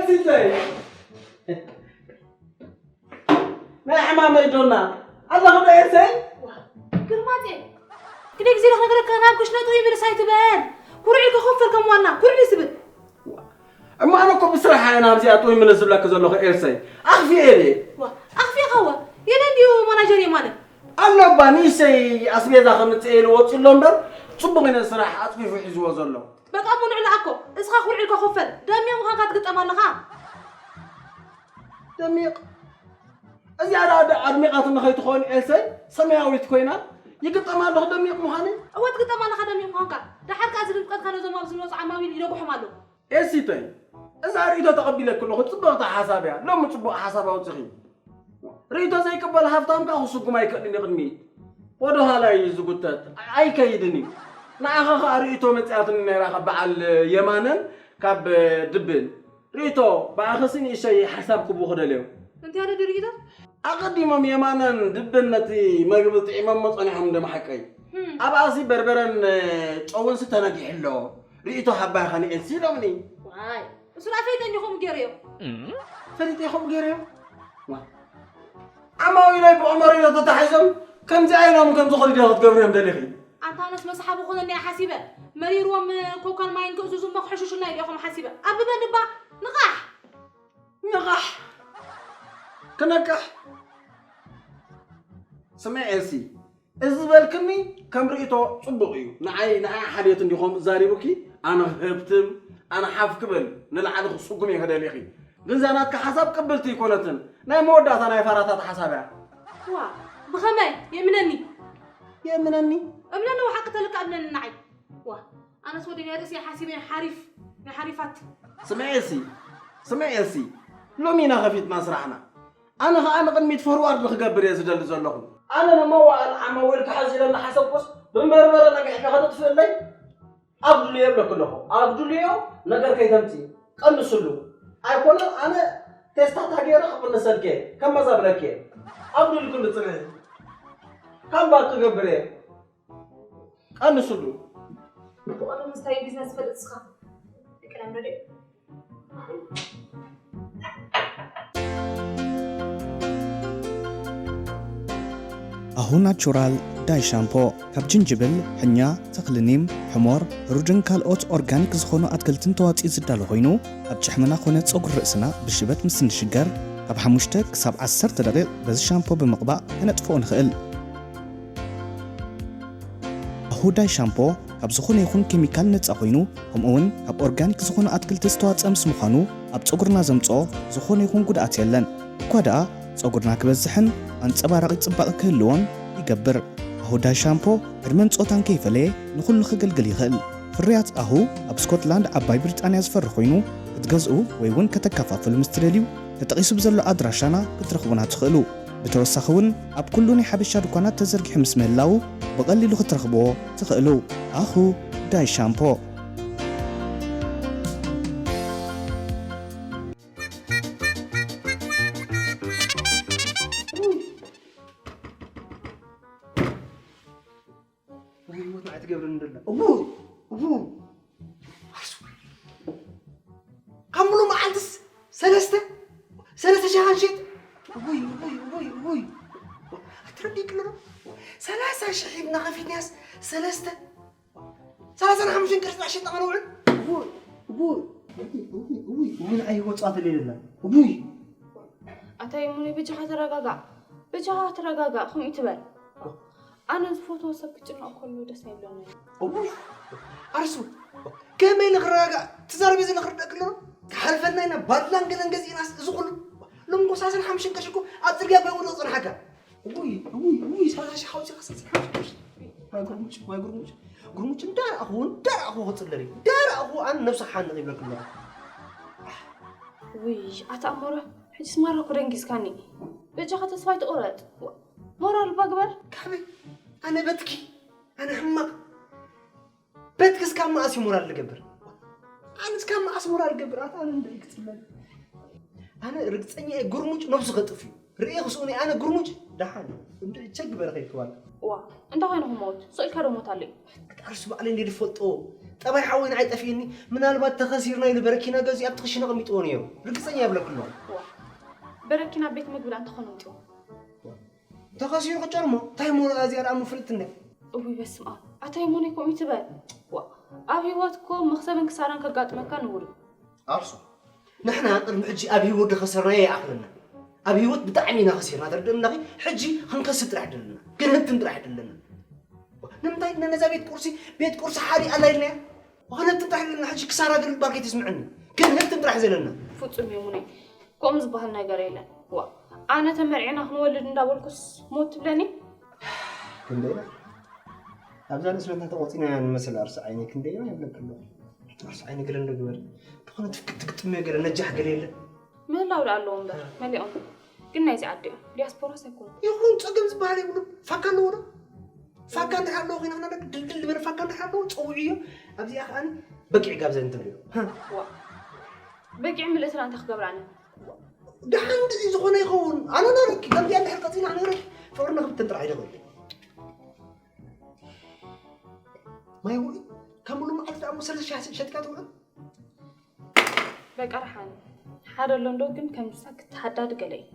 ሲተይ ናይ ሕማመይ ዶና ኣለኹ ዶ ኤሰይ? ግርማጼ፣ ክንደይ ግዜ ዶ ክነግረካ ናብ ክሽነ ጥውይ ምልስ ኣይትበል። ኩርዕ ኢልካ ኮፍ በል ከም ዋና፣ ኩርዕ ኢሉ ዝብል። እሞ ኣነ እኮ ብስራሕ እየ ናብዚኣ ጥውይ ምልስ ዝብለኪ ዘለኹ ኤሰይ። ኣኽፊኤ ድየ? ዋ፣ ኣኽፊእኻዋ። የለ እንድዩ ማናጀር የማነ። ኣሎ እባ ንእሽተይ ኣስቤዛ ከምጽእ ኢሉ ወጺኡ ኣሎ እምበር፣ ጽቡቕ ኢነ ስራሕ ኣጽፊፉ ሒዝዎ ዘሎ። በቃ እሞ ንዕላ እኮ፣ እስኻ ኩርዕ ኢልካ ኮፍ በል። ደሚቕ ምዃንካ ትግጠም ኣለኻ። ደሚቕ? እዚኣ ደኣ ደ-፣ ኣድሚቓትኒ ከይትኸውን ኤልሰይ ሰማያዊት ኮይና ይግጠም ኣለኹ ደሚቕ ምዃነይ። እወ ትግጠም ኣለኻ ደሚቕ ምዃንካ። ደሓር ከኣ እዚ ድምቀትካ ነዞም ኣብዚ ዝመጹ ዓማዊል ይደጉሖም ኣለዉ። ኤልሲተይ፣ እዛ ርእይቶ ተቐቢለኪ ኣለኹ፣ ጽብቕቲ ሓሳብ እያ። ሎሚ ጽቡቕ ሓሳብ ኣውጺኺ። ርእይቶ ዘይቅበል ሃብታም ከኣ ክስጉም ኣይክእልን እዩ ቅድሚት። ወደ ኋላ እዩ ዝጉተት፣ ኣይከይድን እዩ። ንዓኻ ከኣ ርእይቶ መጺኣትኒ ነይራ ካብ በዓል የማነን ካብ ድብል። ርእይቶ፣ ብኣኸሲ ንእሽተይ ሓሳብ ክቡኺ ደልዮ። እንታይ ኣሎ ድርጊቶ? ኣቐዲሞም የማነን ድብን ነቲ መግቢ ጥዒሞሞ ጸኒሖም እንድዮም ሓቀይ። ህም። ኣብኣሲ በርበረን ጨውንሲ ተነጊሑ ኣሎ። ርእይቶ ሃባ ኸነ ኤልሲ ኢሎምኒ። ዋይ፣ እሱ ደኣ ፈሊጠ እንዲኹም ገይረዮ። ፈሊጠ ኢኹም ገይረዮ? ዋ። ዓማዊለይ ብዕመር ኢሎ ተታሒዞም ከምዚ ኣይኖም ከምዚ ኸዲዶ ክትገብርዮም ደሊኺ? ኣንታ ኣነስ መስሓቢ ኾነኒ እየ ሓሲበ። መሪርዎም ኮካን ማይን ክእዝዙ እሞ ክሕሽሹልና ኢለ ኢኹም ሓሲበ። ኣቢ በል እባ፣ ንቓሕ! ንቓሕ! ክነቅሕ! ስምዒ ኤልሲ፣ እዚ ዝበልክኒ ከም ርእይቶ ጽቡቕ እዩ። ንዓይ፣ ንዓይ ሓልዮት እንዲኹም ዛሪቡኪ፣ ኣነ ክህብትም፣ ኣነ ሓፍ ክብል፣ ንላዕሊ ክስጉም እየ ከደሊኺ። ግን እዛ ናትካ ሓሳብ ቅብልቲ ኣይኮነትን። ናይ መወዳእታ ናይ ፋራታት ሓሳብ እያ። ዋ፣ ብኸመይ? የእምነኒ። የእምነኒ? እምነኒ፣ ወሓቂ ተልካ እምነኒ ንዓይ። ዋ፣ ኣነስ ወዲ ናይ ርእሲ ሓሲበ ሓሪፍ፣ ናይ ሓሪፋት። ስምዒ ኤልሲ፣ ስምዒ ኤልሲ፣ ሎሚ ኢና ከፊትና ስራሕና። ኣነ ኸኣ ንቕድሚት ፎርዋርድ ክገብር እየ ዝደሊ ዘለኹ። ኣነ ንመዋእል ዓማዊል ክሕዝ ኢለ እናሓሰብኩስ ብመርመረ ነጊሕካ ከተጥፍእለይ? ኣብ ድልዮ እብለኪ ኣለኹ። ኣብ ድልዮ ነገር ከይተምጽኢ። ቀንስሉ። ኣይኮነን ኣነ ቴስታታ ገይረ ክቕንሰልኪ እየ፣ ከመዛብለኪ እየ። ኣብ ድልክሉ ጽንሒ። ካምባክ ክገብር እየ። ቀንስሉ። ብቐደም ምስታይ ቢዝነስ ትፈልጥ እስኻ? ቀደም ረድእ። ኣሁ ናቹራል ዳይ ሻምፖ፣ ካብ ጅንጅብል፣ ሕኛ፣ ተኽሊ ኒም፣ ሕሞር፣ ሩድን ካልኦት ኦርጋኒክ ዝኾኑ ኣትክልትን ተዋፂኡ ዝዳሎ ኮይኑ፣ ኣብ ጭሕምና ኮነ ፀጉሪ ርእስና ብሽበት ምስ እንሽገር፣ ካብ ሓሙሽተ ክሳብ ዓሰርተ ደቂቕ በዚ ሻምፖ ብምቕባእ ከነጥፍኦ ንኽእል። ኣሁ ዳይ ሻምፖ ካብ ዝኾነ ይኹን ኬሚካል ነፃ ኮይኑ፣ ከምኡ እውን ካብ ኦርጋኒክ ዝኾኑ ኣትክልቲ ዝተዋፀአ ምስ ምዃኑ፣ ኣብ ፀጉርና ዘምፅኦ ዝኾነ ይኹን ጉድኣት የለን። እኳ ደኣ ፀጉርና ክበዝሕን ኣንፀባራቒ ፅባቐ ክህልዎን ይገብር። ኣሁ ዳይ ሻምፖ ዕድመን ፆታን ከይፈለየ ንኹሉ ከገልግል ይኽእል። ፍርያት ኣሁ ኣብ ስኮትላንድ ዓባይ ብሪጣንያ ዝፈሪ ኮይኑ፣ ክትገዝኡ ወይ እውን ከተከፋፍሉ ምስ ትደልዩ፣ ተጠቒሱ ብዘሎ ኣድራሻና ክትረኽቡና ትኽእሉ። ብተወሳኺ እውን ኣብ ኩሉ ናይ ሓበሻ ድኳናት ተዘርጊሑ ምስ ምህላዉ ብቐሊሉ ክትረኽብዎ ትኽእሉ። ኣኹ ዳይ ሻምፖ። ወይ ሞት ንዓይ ትገብረኒ ደላ። እቡ፣ እቡ። ኣርሱ። ካብ ሙሉ መዓልትስ ሰለስተ፣ ሰለስተ ሸሓን ሸጥ። እቡይ፣ እቡይ፣ እቡይ፣ እቡይ። ኣትረዲእ ክሎ ዶ? ሰላሳ ሽሕ ሂብና ከፊትናስ ሰለስተ። ሰላሳን ሓሙሽተን ቅርሺ ጥራሕ ሸጥና ከነውዕል። እቡይ፣ እቡይ፣ እቡይ፣ እቡይ፣ እቡይ፣ ንዓይ ህይወት ጸዋት ደላ። እቡይ። ኣታ ይሙኒ፣ በጃኻ ተረጋጋእ፣ በጃኻ ተረጋጋእ፣ ከምኡ ትበል። ኣነ ዝፈትዎ ሰብ ክጭነቕ ከሎ ደስ ኣይብለንን። እቡይ፣ ኣርሱ፣ ከመይ ኢለ ክረጋጋእ? ትዛረቢ ዘለ ክርደእክ ኣሎ? ክሓልፈልና ኢና፣ ባድላን ገለን ገዚእናስ፣ እዚ ኩሉ። ሎሚ እኮ ሰላሳን ሓሙሽተን ቅርሺ እኮ ኣብ ጽርግያ እኮ ይወድቕ ዝጸንሓካ። እቡይ፣ እቡይ፣ እቡይ፣ ሰላሳ ሺሕ ሓውፂኻ ሰላሳን ሓሙሽተን ቅርሺ። ዋይ ጉርሙጭ፣ ዋይ ጉርሙጭ። ጉርሙጭ እንዳረኣኹ፣ እንዳረኣኹ ክጽለል እዩ። እንዳረኣኹ ኣነ ነብሲ ክሓንቕ ይብለክ ኣለኹ። ውይ፣ ኣታ ኣሞረ፣ ሕጂስ ማራ እኮ ደንጊስካኒ። በጃኻ ተስፋ ኣይትቑረጽ። ሞራል እባ ግበር። ካበይ? ኣነ በትኪ? ኣነ ሕማቕ? በትኪ እስካብ መኣስ እዩ ሞራል ልገብር? ኣነ እስካብ መኣስ ሞራል ልገብር? ኣታ ኣነ እንድዒ ክጽለል። ኣነ ርግጸኛ እየ፣ ጉርሙጭ ነብሱ ከጥፍ እዩ። ርእየ ክስኡኒ ኣነ ጉርሙጭ ደሓን። እንድዒ ቸግ በለ ከይክባል። ዋ፣ እንታይ ኮይኑ ክመውት? ስቕ ኢልካ ዶ ሞት ኣሎ እዩ? ኣርሱ ባዕለይ እንደ ዝፈልጦ፣ ጠባይ ሓወይን ኣይጠፍእኒ። ምናልባት ተኸሲርና ኢሉ በረኪና ገዚኡ ኣብቲ ክሽነ ኣቐሚጥዎ ነይሩ። ርግጸኛ ይብለኪ ኣለኹ። በረኪና ቤት ምግቢ ዳ እንተኾነ ኣምፅዎ። ተኸሲሩ ቅጨርሞ እንታይ እሞ እዚኣ ደኣ ምፍልጥቲ እንድያ። እውይ በስመ ኣብ ኣታ ይሞነይ ከምኡ ትበል። ዋ ኣብ ህይወት እኮ መኽሰብን ክሳራን ከጋጥመካ ንቡር እዩ። ኣርሱ ንሕና ቅድሚ ሕጂ ኣብ ህይወት ዝኸሰርናዮ ይኣኽለና። ኣብ ህይወት ብጣዕሚ ኢና ከሲርና ተረድእናኺ። ሕጂ ክንከስብ ጥራሕ ደለና። ክንህብትም ጥራሕ ደለና። ንምንታይ ኢልና ነዛ ቤት ቁርሲ ቤት ቁርሲ ሓዲ ኣላ ኢልናያ? ክንህብትም ጥራሕ ደለና። ሕጂ ክሳራ ግን ባር ከይትስምዕኒ። ክንህብትም ጥራሕ ዘለና። ፍጹም እዩ ሙነይ። ከምኡ ዝበሃል ነገር የለን። ዋ ኣነ ተመርዒና ክንወልድ እንዳበልኩስ ሞት ትብለኒ? ክንደይ ኣብዛ ንእስነትና ተቆፂና ንመስል ኣርሲ ዓይኒ ክንደይ ይብለክ ኣለኹ። ኣርሲ ዓይኒ ገለ እንዶ ግበር ተኾነ ትፍክት ትግጥም ገለ ነጃሕ ገለ የለን። ምህላው ደኣ ኣለዎ እምበር መሊኦም ግን ናይዚ ዓዲ እዮም ዲያስፖራስ ኣይኮኑን። ይኹን ፀገም ዝበሃል የብሉን። ፋካ ኣለዎ ዶ? ፋካ እንድሕር ኣለዎ ኮይና ክናደግ ድልድል ዝበለ ፋካ እንድሕር ኣለዎ ፀውዕዮ። ኣብዚኣ ከዓኒ በጊዕ ጋብዘ እንትብልዮ። ዋ በጊዕ ምልእትና እንታይ ክገብራኒ? ደሓን ድዚ ዝኾነ ይኸውን ኣነ ነረኪ ከምዚኣ እንድሕር ቀፂና ነረኪ ፍቕርና ክብተን ጥራሕ ይደኸል። ማይ ውዒ ካብ ሙሉ መዓልቲ ደኣ እሞ ሰለስተ ሺሕ ሸጥካ ትውዕል። በቃ ደሓን ሓደ ኣሎ እንዶ ግን ከምሳ ክትሓዳድ ገለ እዩ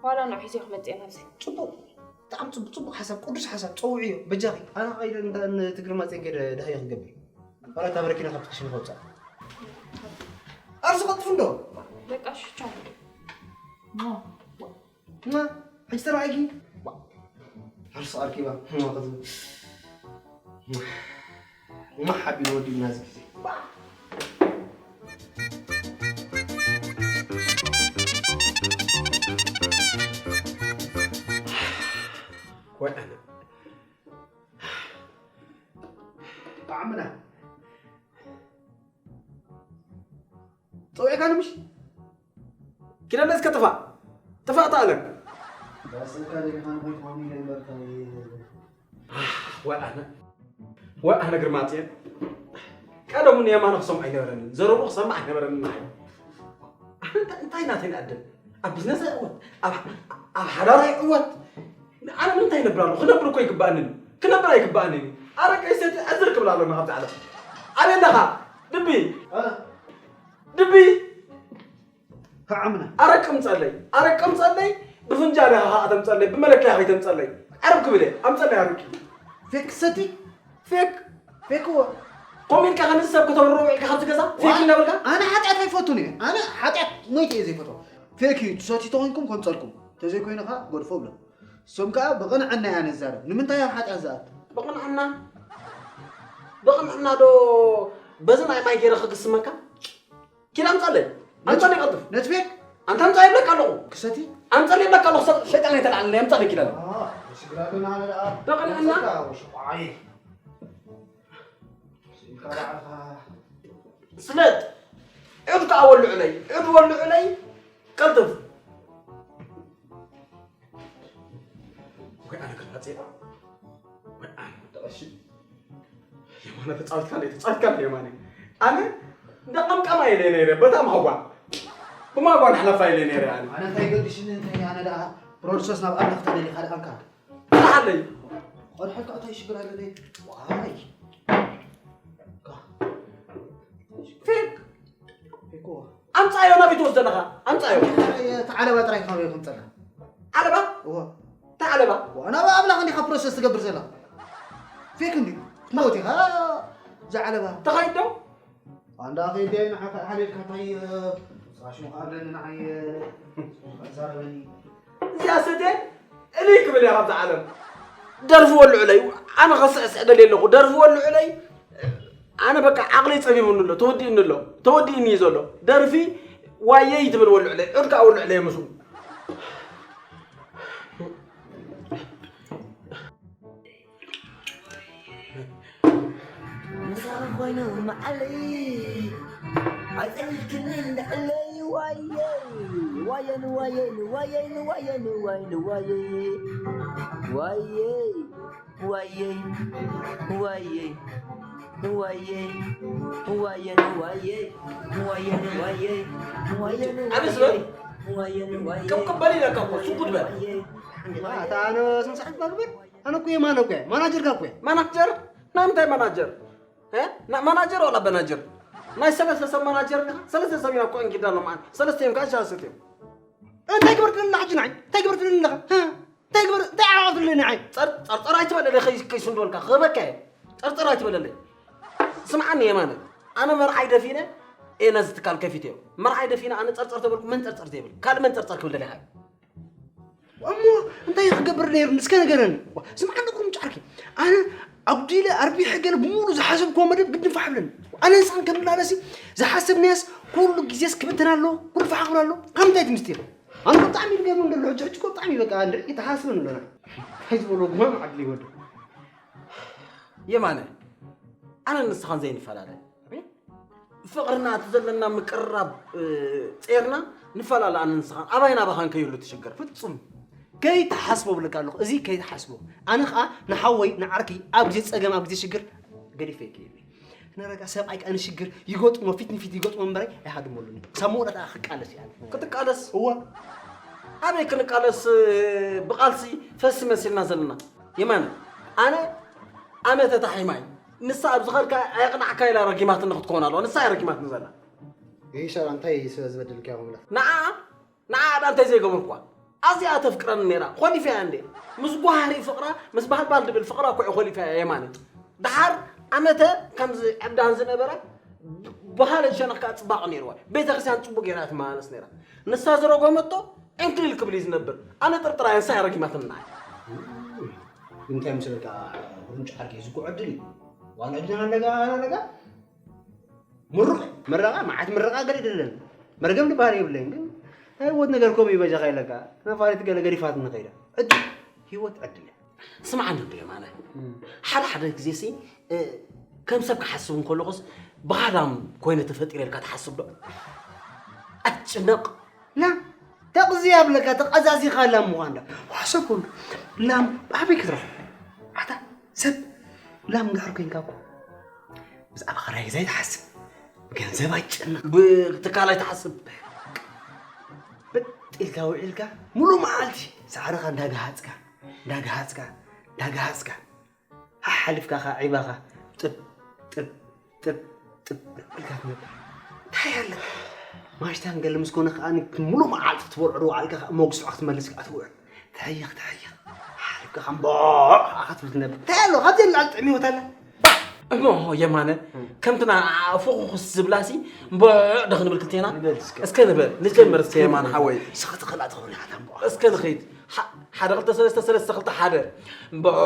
ዋላ ንዑ ሒዘ ክመፅእ ናብዚ ፅቡቕ ብጣዕሚ ፅቡቕ ፅቡቕ ሓሳብ ቅዱስ ሓሳብ ፀውዕዮ በጃኺ ኣነ ኸይደ ንትግርማፅን ከይደ ድሃዮ ክገብር ዋላ እታ በረኪና ካብቲ ክሽነ ከውፅኣ ኣርሱ ቀልጥፍ እንዶ በቃ ሽቻ ኖ ማ ሕጂ ተረኣይኪ ዓርሱ ኣርኪባ ክትብል ማሕ ኣቢሉ ወዲኡና እዚ ግዜ ወይ ኣነ ዓምና ፀዊዕካኒ ምሽ ኪዳነ እስከ ጥፋእ ጥፋእ ተኣለም ዳስካ ዲኻ ንኾይትኾኒ ገንበርካ ወይ ኣነ ወይ ኣነ ግርማፅዮን ቀደሙ ንየማነ ክሰምዖ ኣይነበረንን ዘረቡ ክሰምዕ ኣይነበረንን ንዓይ ኣነ እንታይ- እንታይ ናተይ ንኣድል ኣብ ቢዝነስ ኣይዕወት ኣብ- ኣብ ሓዳር ኣይዕወት ኣነ ንምንታይ ይነብር ኣለኹ ክነብር እኮ ይግባኣንን ክነብር ኣይግባኣንን ኣረቀይ ሰቲ ዕዝር ክብል ኣለና ካብዚ ዓለም ኣበይ ኣለኻ ድቢ ድቢ ከዓምና ኣረቂ ምፀለይ ኣረቂ ምፀለይ ብፍንጃል ኢኻ ከዓ ተምፀለይ ብመለክያ ከይተምፀለይ ዓረብ ክብል እየ ኣምፀለይ ኣረቂ ፌክ ሰቲ ፌክ ፌክ እዎ ከምኡ ኢልካ ከምዚ ሰብ ከተብርሮ ውዒልካ ካብዚ ገዛ ፌክ እናበልካ ኣነ ሓጢኣት ኣይፈቱን እየ ኣነ ሓጢኣት ሞይተ እየ ዘይፈትዎ ፌክ እዩ ትሰትዩ ተኮይንኩም ከምፀልኩም ተዘይኮይኑ ከዓ ገድፎ ብሎ እሶም ከዓ ብቕንዕና እያ ነዛረብ ንምንታይ ኣብ ሓጢኣት ዝኣቱ ብቕንዕና ብቕንዕና ዶ በዚ ናይ ማይ ገይረ ክግስመካ ኪድ ኣምፀለይ ኣምፀለይ ቀልጥፍ ነቲ ፌክ ኣንታ ኣምፀለይ ይብለካ ኣለኹ ክሰቲ ኣምፀለይ ይብለካ ኣለኹ ሰብ ሸይጣን ኣይተልዓለኒ ኣምፀለይ ኪድ ኣለኹ ብቕንዕና ስለጥ ዑድ ከዓ ወልዑለይ ዑድ ወልዑለይ ቀልጥፍ ወይ ኣነ ክላፀ ወይ ኣነ ተቐሺ የማነ ተፃዊትካ እንደ ተፃዊትካ እንደ የማነ ኣነ እንደ ቀምቀማ ኢለ ነይረ በታ ማጓ ብማጓ ንሕለፋ ኢለ ነይረ ኣነ ኣነ እንታይ ገዲሽኒ እንታይ ኣነ ደኣ ፕሮድሰስ ናብ ኣምላኽ ተደሊኻ ደኣ እንካ ፍትሓለይ ቆርሐካ እንታይ ሽግር ኣለኒ ዋይ ፌክ ፌክ ኣምፃዮ ናበይ ትወስዶ ኣለኻ ኣምፃዮ እቲ ዓለባ ጥራይ ካበይ ከምፀላ ዓለባ እዎ እንታይ ዓለባ ናብ ኣምላኽ እንዲኻ ፕሮሰስ ትገብር ዘለኻ ፌክ እንዲ ትመውት ኢኻ እዛ ዓለባ ተኻይድ ዶ ኣንዳ ከይድ እየ ንዓኻ ሓሊልካ እንታይ ስራሽሙ ኣለኒ ንዓይ ዛረበኒ እዚኣ ሰትየ እልይ ክብል እየ ካብዛ ዓለም ደርፊ ወልዑለይ ኣነ ከስዕስዕ ደልየ ኣለኹ ደርፊ ወልዑለይ ኣነ በቃ ዓቕለይ ፀቢቡኒ ኣሎ ተወዲኡኒ ኣሎ ተወዲኡኒ እዩ ዘሎ ደርፊ ዋየይ ትብል ወልዑለይ ዑድ ከዓ ወልዑለይ ምስኡ ምሳኻ ኮይኑ መዓለይ ኣይጸልክኒ ልዕለይ ዋየ ዋየ ንዋየ ንዋየ ንዋየ ንዋየ ንዋየ ዋየ ዋየ ዋየ ንዋየ ንዋየ ንዋየ ንዋየ ንዋየ ንዋየ ኣነ ስበብ ንዋየ ንዋየ ከም ቅበል ኢለካ እኮ ስጉድ በል ኣታ ኣነ ስንሳዕት ባግበር ኣነ እኮ የማነ እኮ ማናጀርካ እኮ ማናጀር ናይ ምንታይ ማናጀር እ? ና-፣ ማናጀር ዋላ በናጀር? ናይ ሰለስተ ሰብ ማናጀር ዲኻ? ሰለስተ ሰብ ኢና እኮ እንኪዳ ኣሎ መዓል። ሰለስተ እዮም ከኣ ሻስት እዮም። እንታይ ግበር ትብለኒ ሕጂ ንዓይ? እንታይ ግበር ትብለኒ ኣለኻ? እ? እንታይ ግበር፣ እንታይ ዓቕሊ ትብለኒ ንዓይ? ጸር-፣ ጸርጸር ኣይትበለለይ፣ ከይ-፣ ከይስንድወልካ፣ ክህበካ እየ። ጸርጸር ኣይትበለለይ። ስምዓኒ የማነ፣ ኣነ መርዓይ ደፊነ እየ ነዚ ትካል ከፊተዮ። መርዓይ ደፊነ ኣነ ጸርጸር ተበልኩ፣ መን ጸርጸር ዘይብል? ካልእ መን ጸርጸር ክብል ደሊኻ? እሞ እንታይ ክገብር ነይሩኒ? እስከ ንገረኒ። ዋ፣ ስምዓኒ ቁሩም ጫርኪ። ኣነ ኣጉዲለ ኣርቢሐ ገለ ብምሉእ ዝሓሰብክዎ መደብ ግድን ፋሕ ብለኒ። ኣነ ህፃን ከም ላለ ሲ ዝሓሰብናያስ ኩሉ ግዜስ ክብትን ኣሎ፣ ኩሉ ፋሕ ክብል ኣሎ። ካብ ምንታይ እቲ ምስጢር? ኣነ እኮ ብጣዕሚ እዩ ዝገርመኒ ዘሎ። ሕጂ፣ ሕጂ እኮ ብጣዕሚ በቃ እንድዒ ተሓሳስበኒ ኣለና። እንታይ ዝበሎ ጉማም ዓድሊ ወዲ። የማነ፣ ኣነ ንስኻን ዘይንፈላለ። ኣቤት? ፍቕርና፣ እቲ ዘለና ምቅርራብ፣ እ፣ ጼርና ንፈላለ ኣነ ንስኻን። ኣባይ ናባኻን ከይህሉ እቲ ሽግር። ፍጹም። ከይትሓስቦ እብለካ ኣለኹ። እዚ ከይትሓስቦ። ኣነ ኸኣ ንሓወይ፣ ንዓርከይ ኣብ ግዜ ጸገም፣ ኣብ ግዜ ሽግር ገዲፈ ይክእል። ነረጋ ሰብኣይ ከኣ ንሽግር ይገጥሞ፣ ፊት ንፊት ይገጥሞ እምበረይ ኣይሃድመሉን። ሳብ መወዳእታ ክቃለስ እየ ኣነ። ክትቃለስ? እወ። ኣበይ ክንቃለስ፣ ብቓልሲ ፈሲ መሲልና ዘለና? የማነ፣ ኣነ ኣመተ ታሒማይ። ንሳ ኣብ ዝኸድካ ኣየቕናዕካ ኢላ ረጊማትኒ ክትከውን ኣለዋ። ንሳ እያ ረጊማትኒ ዘላ። ይሻላ እንታይ ስለ ዝበደልክያ ኮምላ? ንዓ፣ ንዓ ዳ እንታይ ዘይገበርኳ? ኣዚኣ ተፍቅረኒ ነይራ። ኾሊፈያ እንዴ? ምስ ጓህሪ ፍቕራ፣ ምስ ባህልባል ድብል ፍቕራ እኮ እየ ኾሊፈያ የማነ። ደሓር ኣመተ ከምዚ ዕብዳን ዝነበረ ብ-፣ ብኻልእ ሸነኽ ከኣ ጽባቐ ነይርዋ። ቤተ ክርስቲያን ጽቡቕ ገይራ ትመላለስ ነይራ። ንሳ ዝረጎመቶ ዕንክሊል ክብል እዩ ዝነብር። ኣነ ጥርጥር ኣየ ንሳ እያ ረጊማትኒ ንዓይ። እንታይ ምስለካ፣ ጉርንጫ ዓርኪ ዝጉዕ ዕድል እዩ። ዋና ዕድል ኣለጋ፣ ኣለጋ። ምሩቕ መረቓ፣ መዓት ምረቓ ገለ የለን። መርገም ዝበሃል የብለይን፣ ግን ናይ ህይወት ነገር ከምኡ እዩ በጃኻ ኢለካ። ነፋሪት ገለ ገዲፋትኒ ከይዳ። ዕድል፣ ህይወት ዕድል እያ። ስምዓኒ እንዶ የማነ። እም። ሓደ ሓደ ግዜሲ፣ እ፣ ከም ሰብ ክሓስብ እንከለኹስ ብሃዳም ኮይነ ተፈጢረ ኢልካ ትሓስብ ዶ? ኣትጭነቕ። ላም፣ ተቕዝያ ብለካ፣ ተቐዛዚኻ ላም ምዃን ዶ? ዋሰብ ኩሉ። ላም ኣበይ ክትረኽቦ? ኣታ ሰብ ላም እንድሕር ኮይንካ እኮ ብዛዕባ ክራይ ገዛ ኣይትሓስብ፣ ብገንዘብ ኣይትጨነቕ። ብትካል ኣይትሓስብ። በጥ ኢልካ ውዒልካ፣ ሙሉእ መዓልቲ ሳዕርኻ እንዳገሃጽካ፣ እንዳገሃጽካ፣ እንዳገሃጽካ፣ ሓሓሊፍካ ኸዓ ዒባኻ ጥብ፣ ጥብ፣ ጥብ፣ ጥብ ኢልካ ትነብር። እንታይ ኣለካ? ማሽታን ገለ ምስ ኮነ ከኣ ሙሉእ መዓልቲ ክትበልዑ ውዓልካ ከኣ መጉስዖ ክትመልስ ከኣ ትውዕል። ትሕይኽ፣ ትሕይኽ። ሓሓሊፍካ ከኣ እምቦዕ ከኣ ክትብል ትነብር። እንታይ ኣሎ? ካብዚ ንላዕሊ ጥዕሚ ህይወት ኣላ? እሞ የማነ፣ እም። ከምቲ ንዓ ፉኹስ ዝብላሲ እምቦዕ ዶ ክንብል ክልቴና? ንበል እስከ። እስከ ንበል፣ ንጀምር እስከ የማነ ሓወይ። እስኸ ትኽእላ ትኾን ኢኻ እታ እምቦዕ። እስከ ንኸይድ። ሓ-፣ ሓደ ክልተ ሰለስተ፣ ሰለስተ ክልተ ሓደ። እምቦዕ።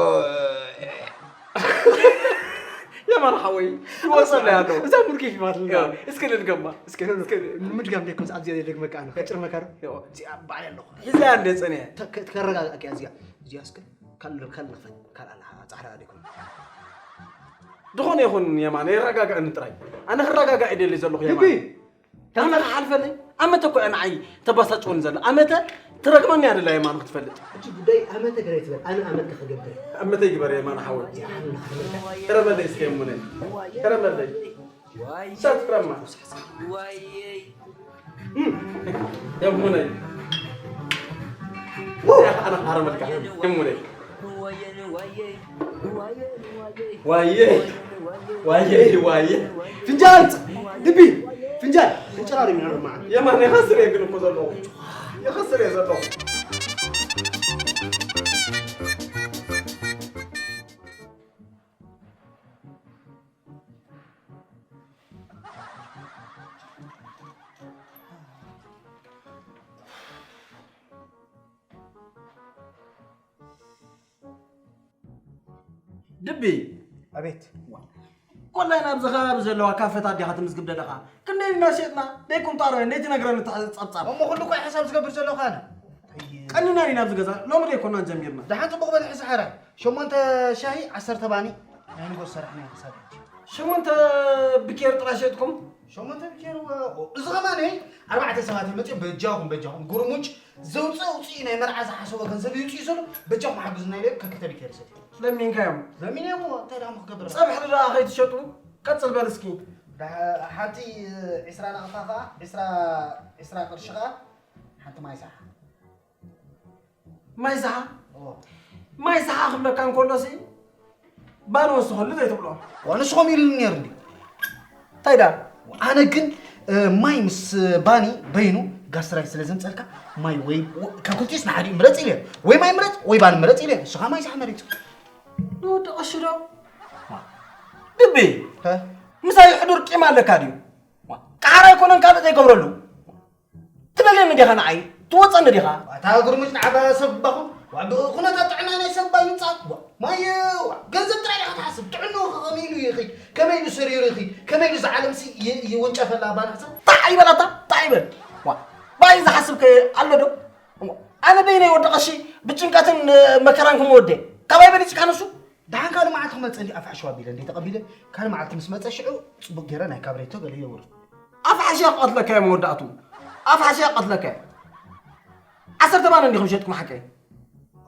የማነ ሓወይ፣ ይወጸለይ ኣሎ። እዛ ሙድ ኬፍ ይባትልና። ያው፣ እስከ ንድገማ። እስከ ንድገማ። እስከ ንምድጋም ደይኮንስ ኣብዚኣ ዘይደግመካ ኣነ። ከጭርመካ ዶ? ያው፣ እዚኣ ባዕለይ ኣለኹ። ሒዘያ እንደ ጸንየ። ተ-፣ ከ-፣ ከረጋጋእኪ እዚኣ። እዚኣ እስከ ካል-፣ ካል-፣ ካልእ ንኽፈት። ካልእ ኣላ፣ ጻዕዳ ዲኩም። ዝኾነ ይኹን የማነ፣ የረጋግዐኒ ጥራይ። ኣነ ክረጋጋእ ይደሊ ዘለኹ የማነ። ልቢ! ኣነ ክሓልፈለይ? ኣመተ እኮ እያ ንዓይ ተባሳጭወኒ ዘላ። ኣመተ ትረግመኒ እያ ደላ የማነ ክትፈልጥ። ሕጂ ጉዳይ ኣመተ ገለ ኣይትበል፣ ኣነ ኣመትካ ክገብር። ኣመተ ይግበር የማነ ሓወይ። እዚኣ ሓልና ክትበልካ። ቅረበለይ እስከ የሙነይ። ቅረበለይ። እዛ ትፍረማ። እም፣ የሙነይ። እዚኣ ኣነ ክሓርመልካ። የሙነይ። ዋየ፣ ዋየ፣ ዋየ። ፍንጃል፣ ልቢ፣ ፍንጃል፣ ተጨራሪም ኢና ድማ። የማን ይኸስር እየ ግን እኮ ዘለኹ። ይኸስር እየ ዘለኹ። ድቢ። ኣቤት። ዋ። ኮላይ ናብዚ ከባቢ ዘለዋ ካፈታት ዲኻ ትምዝግብ ዘለኻ? ክንደይ ኢና ሸጥና? ደይ ቁንጣሮ፣ ደይ ትነግረኒ እቲ ጸብጻብ። እሞ ኩሉ እኮ ሕሳብ ዝገብር ዘለኹ ኣነ። ቀኒና ኢና ኣብዚ ገዛ፣ ሎሚ ደይ ኮናን ጀሚርና። ደሓን ጽቡቕ በል ሕዚ ሓራይ። ሸሞንተ ሻሂ፣ ዓሰርተ ባኒ። ናይ ንጎስ ሰራሕና ክሳብ ሕጂ። ሸሞንተ ብኬር ጥራይ ሸጥኩም? ሸሞንተ ብኬር፣ ዋ-፣ እዚ ኸማን፣ ኣርባዕተ ሰባት እዮም መጺኦም፣ በጃኹም፣ በጃኹም፣ ጉርሙጭ ዘውፅእ ውፅኢ ናይ መርዓ ዝሓሰቦ ገንዘብ ይውፅእ ዘሎ፣ በጃኹም ሓግዙና ኢለ ከክተብ ይከርሰት። ለሚንካዮም? ለሚንዮም፣ እንታይ ደኣ ክገብር? ፀብሒ ደኣ ከይትሸጡ? ቀፅል በል እስኪ። ደሓ-፣ ሓንቲ ዒስራ ናቕፋ ኸዓ፣ ዒስራ፣ ዒስራ ቅርሺ ኸዓ፣ ሓንቲ ማይ ሰሓ። ማይ ሰሓ? እዎ። ማይ ሰሓ ክብለካ እንከሎሲ፣ ባኒ ወስኸሉ ዘይትብሎ። ዋንስ ኸም ኢሉ ነይሩ እንዲ። እንታይ ዳ? ኣነ ግን፣ እ፣ ማይ ምስ ባኒ በይኑ ጋስትራይት ስለ ዘምጸልካ፣ ማይ ወይ፣ ወ-፣ ካብ ክልቲኡስ ንሓዲኡ ምረጽ ኢለ። ወይ ማይ ምረጽ፣ ወይ ባኒ ምረጽ ኢለ። ንስኻ ማይ ሳሕ መሪጽ። ንወዲ ቀሺ ዶ? ድቢ፣ ሀ? ምሳይ ሕዱር ቂም ኣለካ ድዩ? ቃሕራ ኣይኮነን ካልእ ዘይገብረሉ። ትደልየኒ ዲኻ ንዓይ? ትወጸኒ ዲኻ? ኣታ ግርምጭ ንዓባ ሰብ ባኹ። ዋ፣ ብ-፣ ኩነታት ጥዕና ናይ ሰብ ባይ ምጻት። ዋ፣ ማየ፣ ዋ፣ ገንዘብ ጥራይ ኢኻ ትሓስብ። ጥዕንኡ ከ ከመይ ኢሉ ይኺድ? ከመይ ኢሉ ሰሪሩ ይኺድ? ከመይ ኢሉ እዛ ዓለምሲ ይ-፣ ይውንጨፈላ ባናሳ? ጣዕ ይበል ኣታ፣ ጣዕ ይበል። ዋ፣ ባይ ዝሓስብ ከ ኣሎ ዶ? ኣነ በይነይ ወዲ ቀሺ ብጭንቀትን መከራን ክመወደ። ካባይ በሊጽካ ንሱ? ደሓን ካልእ መዓልቲ ክመጽእ እንዲ ኣፍ ሓሸዋ ኣቢለ እንዲ ተቐቢለ፣ ካልእ መዓልቲ ምስ መጸ ሽዑ ጽቡቕ ገይረ ናይ ካብሬቶ ገለ የውርድ። ኣፍ ሓሽያ ክቐትለካ እየ መወዳእቱ። ኣፍ ሓሽያ ክቐትለካ እየ። ዓሰርተ ባኒ እንዲኹም ሸጥኩም ሓቀይ?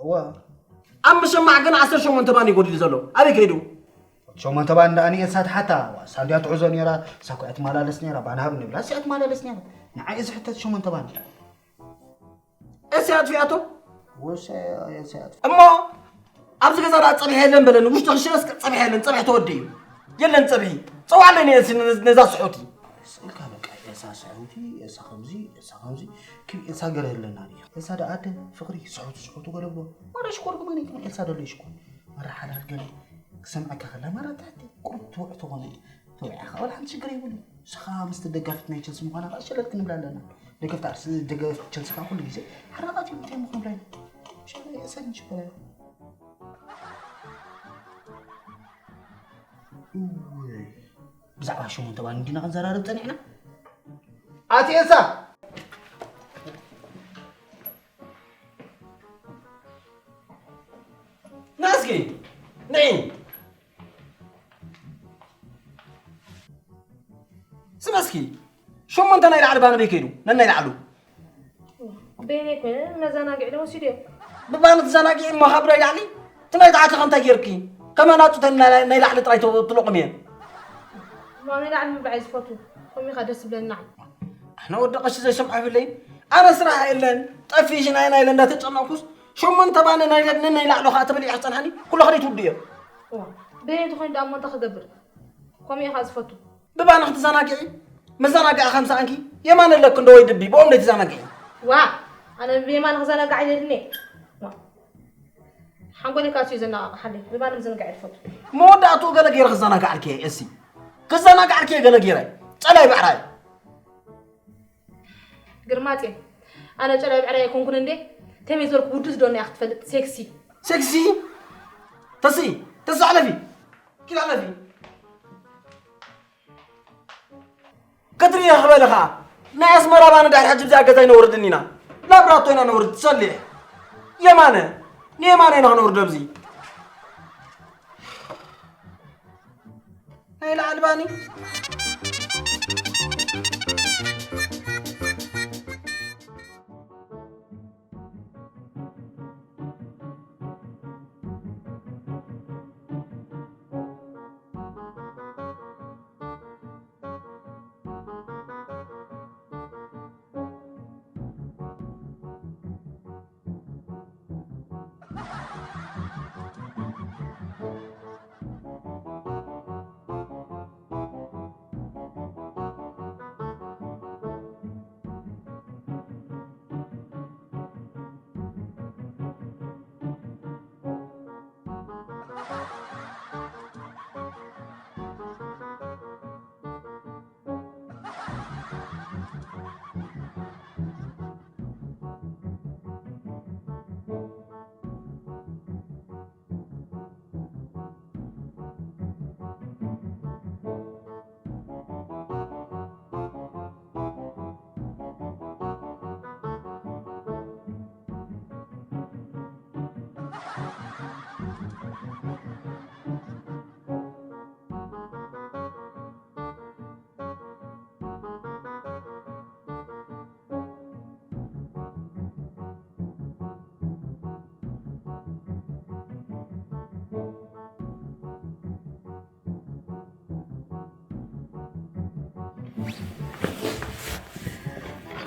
እወ። ኣብ መሸማዕ ግን ዓሰርተ ሸሞንተ ባኒ ይጎድል ዘሎ። ኣበይ ከይዱ? ሸሞንተ ባኒ ደኣ ንኤልሳ ትሓታ። ዋ፣ ሳንድያ ትሕዞ ነይራ፣ ሳኮ እያ ትመላለስ ነይራ፣ ባኒ ሃብ ንብላ፣ እዚኣ ትመላለስ ነይራ። ንዓይ እዚ ሕተት ሸሞንተ ባኒ። እሲ ኣጥፊኣቶ? ወሰ-፣ እሲ ኣጥፊ-፣ እሞ ኣብዚ ገዛ ደኣ ጸብሒ የለን በለኒ። ውሽጢ ክሽነስ ጸብሒ የለን፣ ጸብሒ ተወዲኡ። የለን ጸብሒ። ጸውዓለይ ነዚ፣ ነዛ ስሑቲ። ስእልካ በቃ፣ ኤልሳ ስሑቲ፣ ኤልሳ ከምዚ፣ ኤልሳ ከምዚ። ክብ ኤልሳ ገለ የለና ድያ? ኤልሳ ደኣ ኣደ ፍቕሪ፣ ስሑቲ፣ ስሑቲ ገለ ብሎ። ማራ ሽኮር ግመኒ፣ ኤልሳ ደሎ ይሽኮር። ማራ ሓላል ገለ። ክሰምዐካ ከላ ማራ ትሕቲ ቁሩብ ትውዕ ትኾነ። ተወዒኻ ወላ ሓንቲ ሽግር የብሉ። ንስኻ ምስቲ ደጋፊት ናይ ቸልሲ ምዃና ኸዓ ሸለል ክንብል ኣለና። ደገፍቲ ኣርስ-፣ ደገፍቲ ቸልሲ ኸዓ ኩሉ ግዜ ሓራቓት እዮም፣ እንታይ ምኾን ብላይ። ሸለ የእሰን ሽኮር። እውይ። ብዛዕባ ሸሞንተ ባኒ እንዲና ክንዘራረብ ጸኒሕና። ኣቲ ኤልሳ! ና እስኪ፣ ንዒ። ስመ እስኪ፣ ሸሞንተ ናይ ላዕሊ ባኒ በይ ከይዱ? ነናይ ላዕሉ። በይነይ ኮይነ መዘናግዒ ዶ ወሲደዮ? ብባኒ ትዘናግዒ እሞ ካብ ናይ ላዕሊ? እቲ ናይ ታሕቲ ከ እንታይ ጌርኪ? ከማን ኣጹተን ናይ፣ ናይ ላዕሊ ጥራይ ት-፣ ትለቑም እየን። እሞ ናይ ላዕሊ ምብላዕ እየ ዝፈቱ። ከምኡ ኢኻ ደስ ዝብለኒ ንዓይ። ኣነ ወዲ ቀሺ ዘይሰምዖ የብለይን። ኣነ ስራሕ የለን፣ ጠፊእሽ ናይ፣ ናይ ኢለ እንዳተጨነቕኩስ፣ ሸሞንተ ባኒ ናይ፣ ናይ ላዕሊ ኸኣ ተበሊዐ ክጸንሓኒ፣ ኩሉ ኸደይ ትውድዮ። እዋ፣ በየነይ ተኾይኑ ደኣ እሞ እንታይ ክገብር? ከምኡ ኢኻ ዝፈቱ። ብባኒ ክትዘናግዒ? መዘናግዒ ከም ሰኣንኪ የማን ኣለኪ እንዶ ወይ ድቢ፣ ብኦም ዶ ትዘናግዒ? ዋ፣ ኣነ ብየማን ክዘናጋዕ ኣይደልን እየ። ዋ፣ ሓንጎለይ ካስ እዩ ዘነቓቕሓለይ። ብባኒ ምዝንጋዕ እየ ዝፈቱ። መወዳእትኡ ገለ ገይረ ክዘናጋዓልኪ እየ፣ እሲ። ክዘናጋዓልኪ እየ ገለ ገይረ። ጸላይ ባዕራይ። ግርማጼ፣ ኣነ ጨላይ ብዕራይ ኣይኮንኩን እንዴ? ከመይ ዝበልኩ ውዱስ ዶ እያ ክትፈልጥ? ሴክሲ። ሴክሲ? ተሲ፣ ተሲ ሓለፊ። ኪድ ሓለፊ። ክትርኢ ክበልኻ። ናይ ኣስመራ ባኒ ድሕሪ ሕጂ ብዚኣ ገዛ ኣይነውርድን ኢና። ላብራቶ ኢና ነውርድ፣ ትሰሊሕ። የማነ፣ ንየማነ ኢና ክነውርዶ ኣብዚ። ናይ ላዕሊ ባኒ።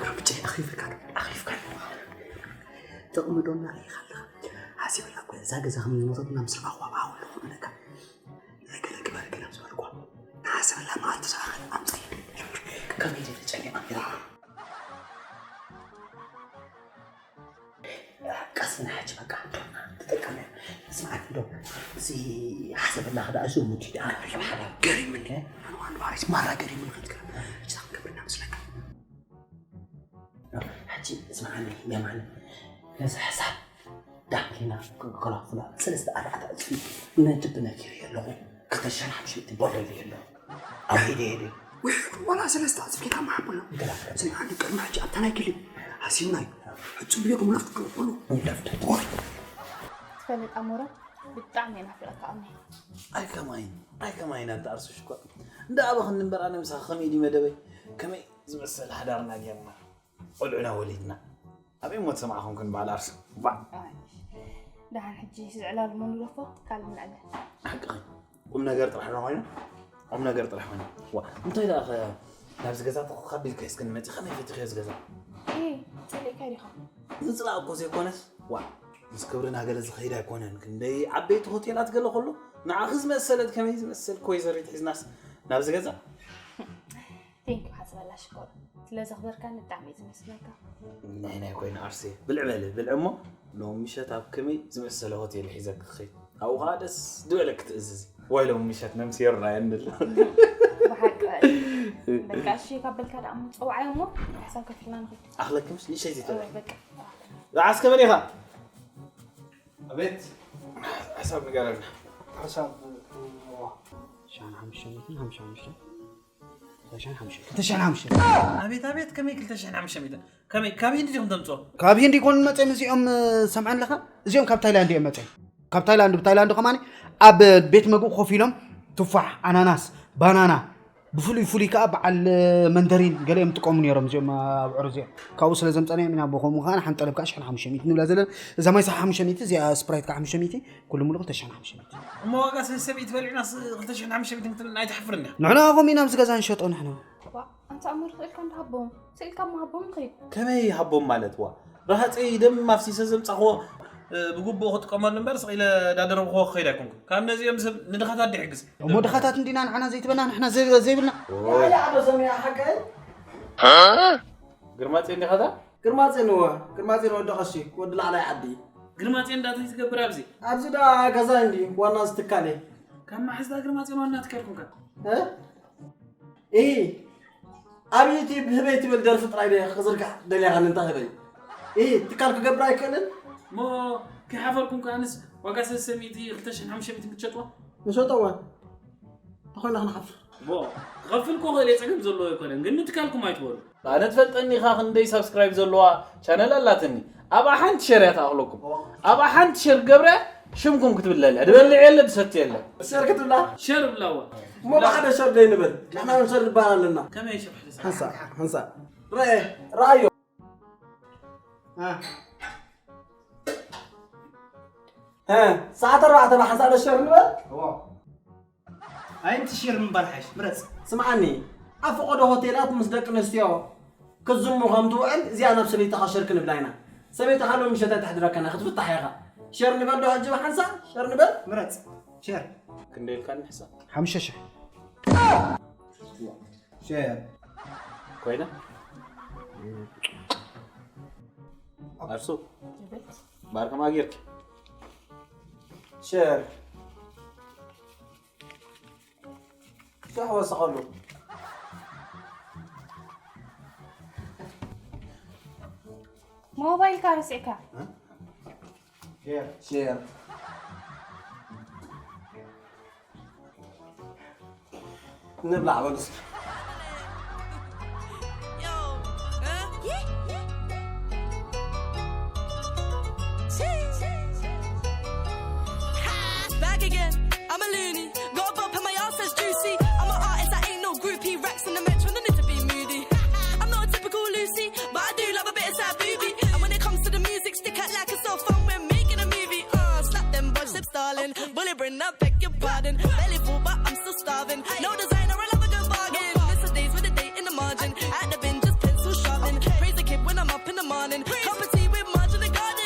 ካብ ብጨይ ኣኺፍካ ዶ? ኣኺፍካ ዶ? ተቕምጦና ኢኻ ኣለኻ። ሓሲብላ እኮ እዛ ገዛ ከም ዝሞተትና ምስ ረኣኹዋ ብሓዊ ኣለኹ ኣለካ። ንሓጂ በቃ ተጠቀመ። ስምዓት እንዶ እዚ ሓሰብና ክዳ እዚ ሙዲ ደኣ ብሓባር ገሪምኒ። ኣነ ዋን ባሪስ ማራ ገሪምኒ ክትገርም። ሕጂ ክንገብርና መስለካ። ሕጂ ስምዓኒ የማን፣ ነዚ ሕሳብ ዳሕሊና ክከላኽፍላ ሰለስተ ኣርባዕተ ዕፅፊ ነድብ ነጊር ኣለኹ። ክልተ ሽሕን ሓሙሽተ ሚእቲ ቦሎ ኢለ ኣለኹ። ኣብ ኢደ ኢደ። ወይ ዋላ ሰለስተ ዕፅፊ ጌታ መሓቦሎ። ገላ። ስምዓኒ ቅድሚ ሕጂ ኣብታ ናይ ገሊ ሃሲብናዮ። ሕጹብ ቢሮ ምናፍቅ ክቕበሉ። እንዳፍተ። ትፈልጥ ኣሞረ ብጣዕሚ እየ ናፍቀካ ኣሜ። ኣይ ከማይን፣ ኣይ ከማይን ኣንተ ኣርሱ ሽኮር። እንዳ ኣባኽኒ እምበር ኣነ ምሳኻ ከመይ ድዩ መደበይ? ከመይ ዝመሰል ሓዳርና ጌርና። ቆልዑና ወሊድና። ኣበይ ሞት ሰማዕኹም ክንበሃል ኣርሱ። ባዕ። ኣይ፣ ደሓን ሕጂ ዝዕላል መኑ ደፎ ካልእ ምን ኣለ? ሓቅኺ። ቁም ነገር ጥራሕ ዶ ኮይኑ? ቁም ነገር ጥራሕ ኮይኑ። ዋ፣ እንታይ ደኣ ኸ ናብዚ ገዛ ተኸቢልካ እስከ ንመጺ ከመይ ፈቲኽዮ እዚ ገዛ? እ፣ ጸሊእካ ዲኻ? ምጽላእ እኮ ዘይኮነስ፣ ዋ፣ ምስ ክብርና ገለ ዝኸይድ ኣይኮነን። ክንደይ ዓበይቲ ሆቴላት ገለ ከሎ፣ ንዓኺ ዝመሰለት ከመይ ዝመሰል ኮይዘሪት ሒዝናስ ናብዚ ገዛ? ቴንኪ ሓስበላ ሽኮር። ስለ ዘኽበርካኒ ብጣዕሚ እየ ዝመስገነካ። ናይ ናይ ኮይኑ ኣርሴ ብልዕ በሊ ብልዕ እሞ ሎም ምሸት ኣብ ከመይ ዝመሰለ ሆቴል ሒዘ ክኸይድ ኣብኡ ከዓ ደስ ዝበለክ ትእዝዚ ወይ ሎም ምሸት ነምስየሩና የንል ብሓቂ በቃ እሺ ካብ በልካ ደኣ እሞ ፀውዓዮ እሞ ሓሳብ ከፊልና ንኽድ ኣኽለኪ ምስ ንእሸይ ዘይተብዒ በቃ ዝዓስከ መን ኢኻ ኣቤት ሓሳብ ንገረና ሓሳብ ሸሓን ሓሙሽተ ሚእትን ሓምሳ ሓሙሽተ ክልተ ሽሕን ሓሙሽተ። ኣቤት ኣቤት ከመይ ክልተ ሽሕን ሓሙሽተ ሚእትን ከመይ ካብ ሂንዲ ዲኹም ተምፅኦ ካብ ሂንዲ ይኮኑ መፅኦም እዚኦም ሰምዐ ኣለኻ እዚኦም ካብ ታይላንድ እዮም መፅኦም ካብ ታይላንድ ብታይላንድ ከማኒ ኣብ ቤት መግቢ ኮፍ ኢሎም ቱፋሕ ኣናናስ ባናና ብፍሉይ ፍሉይ ከዓ በዓል መንደሪን ገለ እዮም ጥቀሙ ነይሮም እዚኦም ኣብዑር እዚኦም ካብኡ ስለ ዘምፀናዮም ኢና ብከምኡ ከዓ ንሓንጠለብ ከዓ ሽሕን ሓሙሽተ ሚእቲ ንብላ ዘለና እዛ ማይ ሰሓ ሓሙሽተ ሚእቲ እዚኣ ስፕራይት ከዓ ሓሙሽተ ሚእቲ ኩሉ ሙሉ ክልተ ሽሕን ሓሙሽተ ሚእቲ እሞ ዋጋ ሰለስተ ሚእቲ በሊዕናስ ክልተ ሽሕን ሓሙሽተ ሚእቲ ክትብለና ኣይትሓፍርን ዲኻ ንሕና ከምኡ ኢና ኣብዚ ገዛ ንሸጦ ንሕና ዋ ኣንታ ኣሙር ክእልካ እንዳ ሃቦም ስእልካ እሞ ሃቦም ንኸይድ ከመይ ሃቦም ማለት ዋ ረሃፀይ ደም ኣፍሲሰ ዘምፃኽዎ ብግቡእ ክጥቀመሉ እምበር ስቕ ኢለ እንዳደረብኽዎ ክኸይድ ኣይኮንኩን ካብ ነዚኦም ሰብ ንድኻታት ድሕግዝ እሞ ድኻታት እንዲና ንዓና ዘይትበና ንሕና ዘይብልና ያያ ኣዶ ሰሚያ ሓቀይ ግርማፀይ እንዲኻታ ግርማፀይ ንወ ግርማፀይ ንወዲ ቀሺ ወዲ ላዕላይ ዓዲ ግርማፀይ እንዳታይ ትገብር ኣብዚ ኣብዚ ዳ ገዛ እንዲ ዋና ዝትካል ካብ ማሕዝዳ ግርማፀይ ዋና ትካልኩምካ እ ኣብ ዩቲብ ህበይ ትብል ደርፊ ጥራይ ደ ክዝርጋሕ ደሊኻ ንንታ ህበይ እ ትካል ክገብር ኣይክእልን እሞ ከይሓፈርኩም ከኣንስ ዋጋ ሰለስተ ሚእቲ ክልተ ሽሕን ሓሙሽተ ሚእትን ክትሸጥዋ ንሸጠዋ ተኾይና ክንሓፍር እሞ ክኸፍል ኮ ክእል የፀገም ዘለዎ ኣይኮነን ግን ንትካልኩም ኣይትበሉ ኣነ ትፈልጠኒ ኢኻ ክንደይ ሳብስክራይብ ዘለዋ ቻነል ኣላትኒ ኣብኣ ሓንቲ ሸር እያ ትኣኽለኩም ኣብኣ ሓንቲ ሸር ገብረ ሽምኩም ክትብለል እያ ድበልዕ የለ ድሰት የለ ሸር ክትብላ ሸር ብላዋ እሞ ብሓደ ሸር ደይ ንበል ንሕና ውን ሸር ንበሃል ኣለና ከመይ ሸር ሕደስ ሓንሳ ሓንሳ ረአ ረኣዮ ሰዓት ኣርባዕተ ብሓንሳ ዶ ሸር ንበል ኣይንቲ ሸር ምባል ሓይሽ ምረፅ ስምዓኒ ኣብ ፈቐዶ ሆቴላት ምስ ደቂ ኣንስትዮ ክትዝሙ ከም ትውዕል እዚኣ ናብ ሰበይትኻ ሸር ክንብላ ኢና ሰበይትኻ ሎም ምሸት ኣይትሕድረካና ክትፍታሕ ኢኻ ሸር ንበል ዶ ሕጂ ብሓንሳ ሸር ንበል ምረፅ ሸር ክንደይ ኢልካ ንሕሳ ሓምሽተ ሽሕ ሸር ኮይና ኣርሱ ባርከማ ጌርኪ ሸር ሸሕ ወሰኸሉ ሞባይልካ ረሲዕካ ሼር ንብላዕ በሉ እስኪ Back again, I'm a loony. Got a bump and my ass says juicy. I'm an artist, I ain't no groupie. Racks in the metro, no need to be moody. I'm not a typical Lucy, but I do love a bit of sad booby. And when it comes to the music, stick out like a cell phone, we're making a movie. Uh, slap them boys, sip darling. Bully bring up, beg your pardon. Belly full, but I'm still starving. No designer, I love a good bargain. Miss a days with a date in the margin. At the bin, just pencil sharpening. Praise the kid when I'm up in the morning. Cup of tea with margin and garden.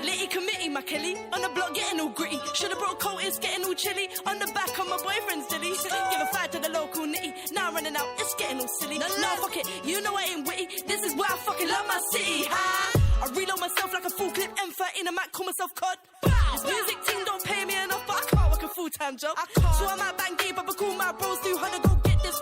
Litty committee, my Kelly. On the block, getting all gritty. Shoulda brought coat, it's getting all chilly. On the back of my boyfriend's dilly. Give a fight to the local nitty. Now I'm running out, it's getting all silly. Nah, fuck it, you know I ain't witty. This is why I fucking love my city. Ha! I reload myself like a Full clip M thirteen, I might call myself cod. This music team don't pay me enough, but I can't work a full time job. I can't. So I might bang gay, but call my bros, do how to go get this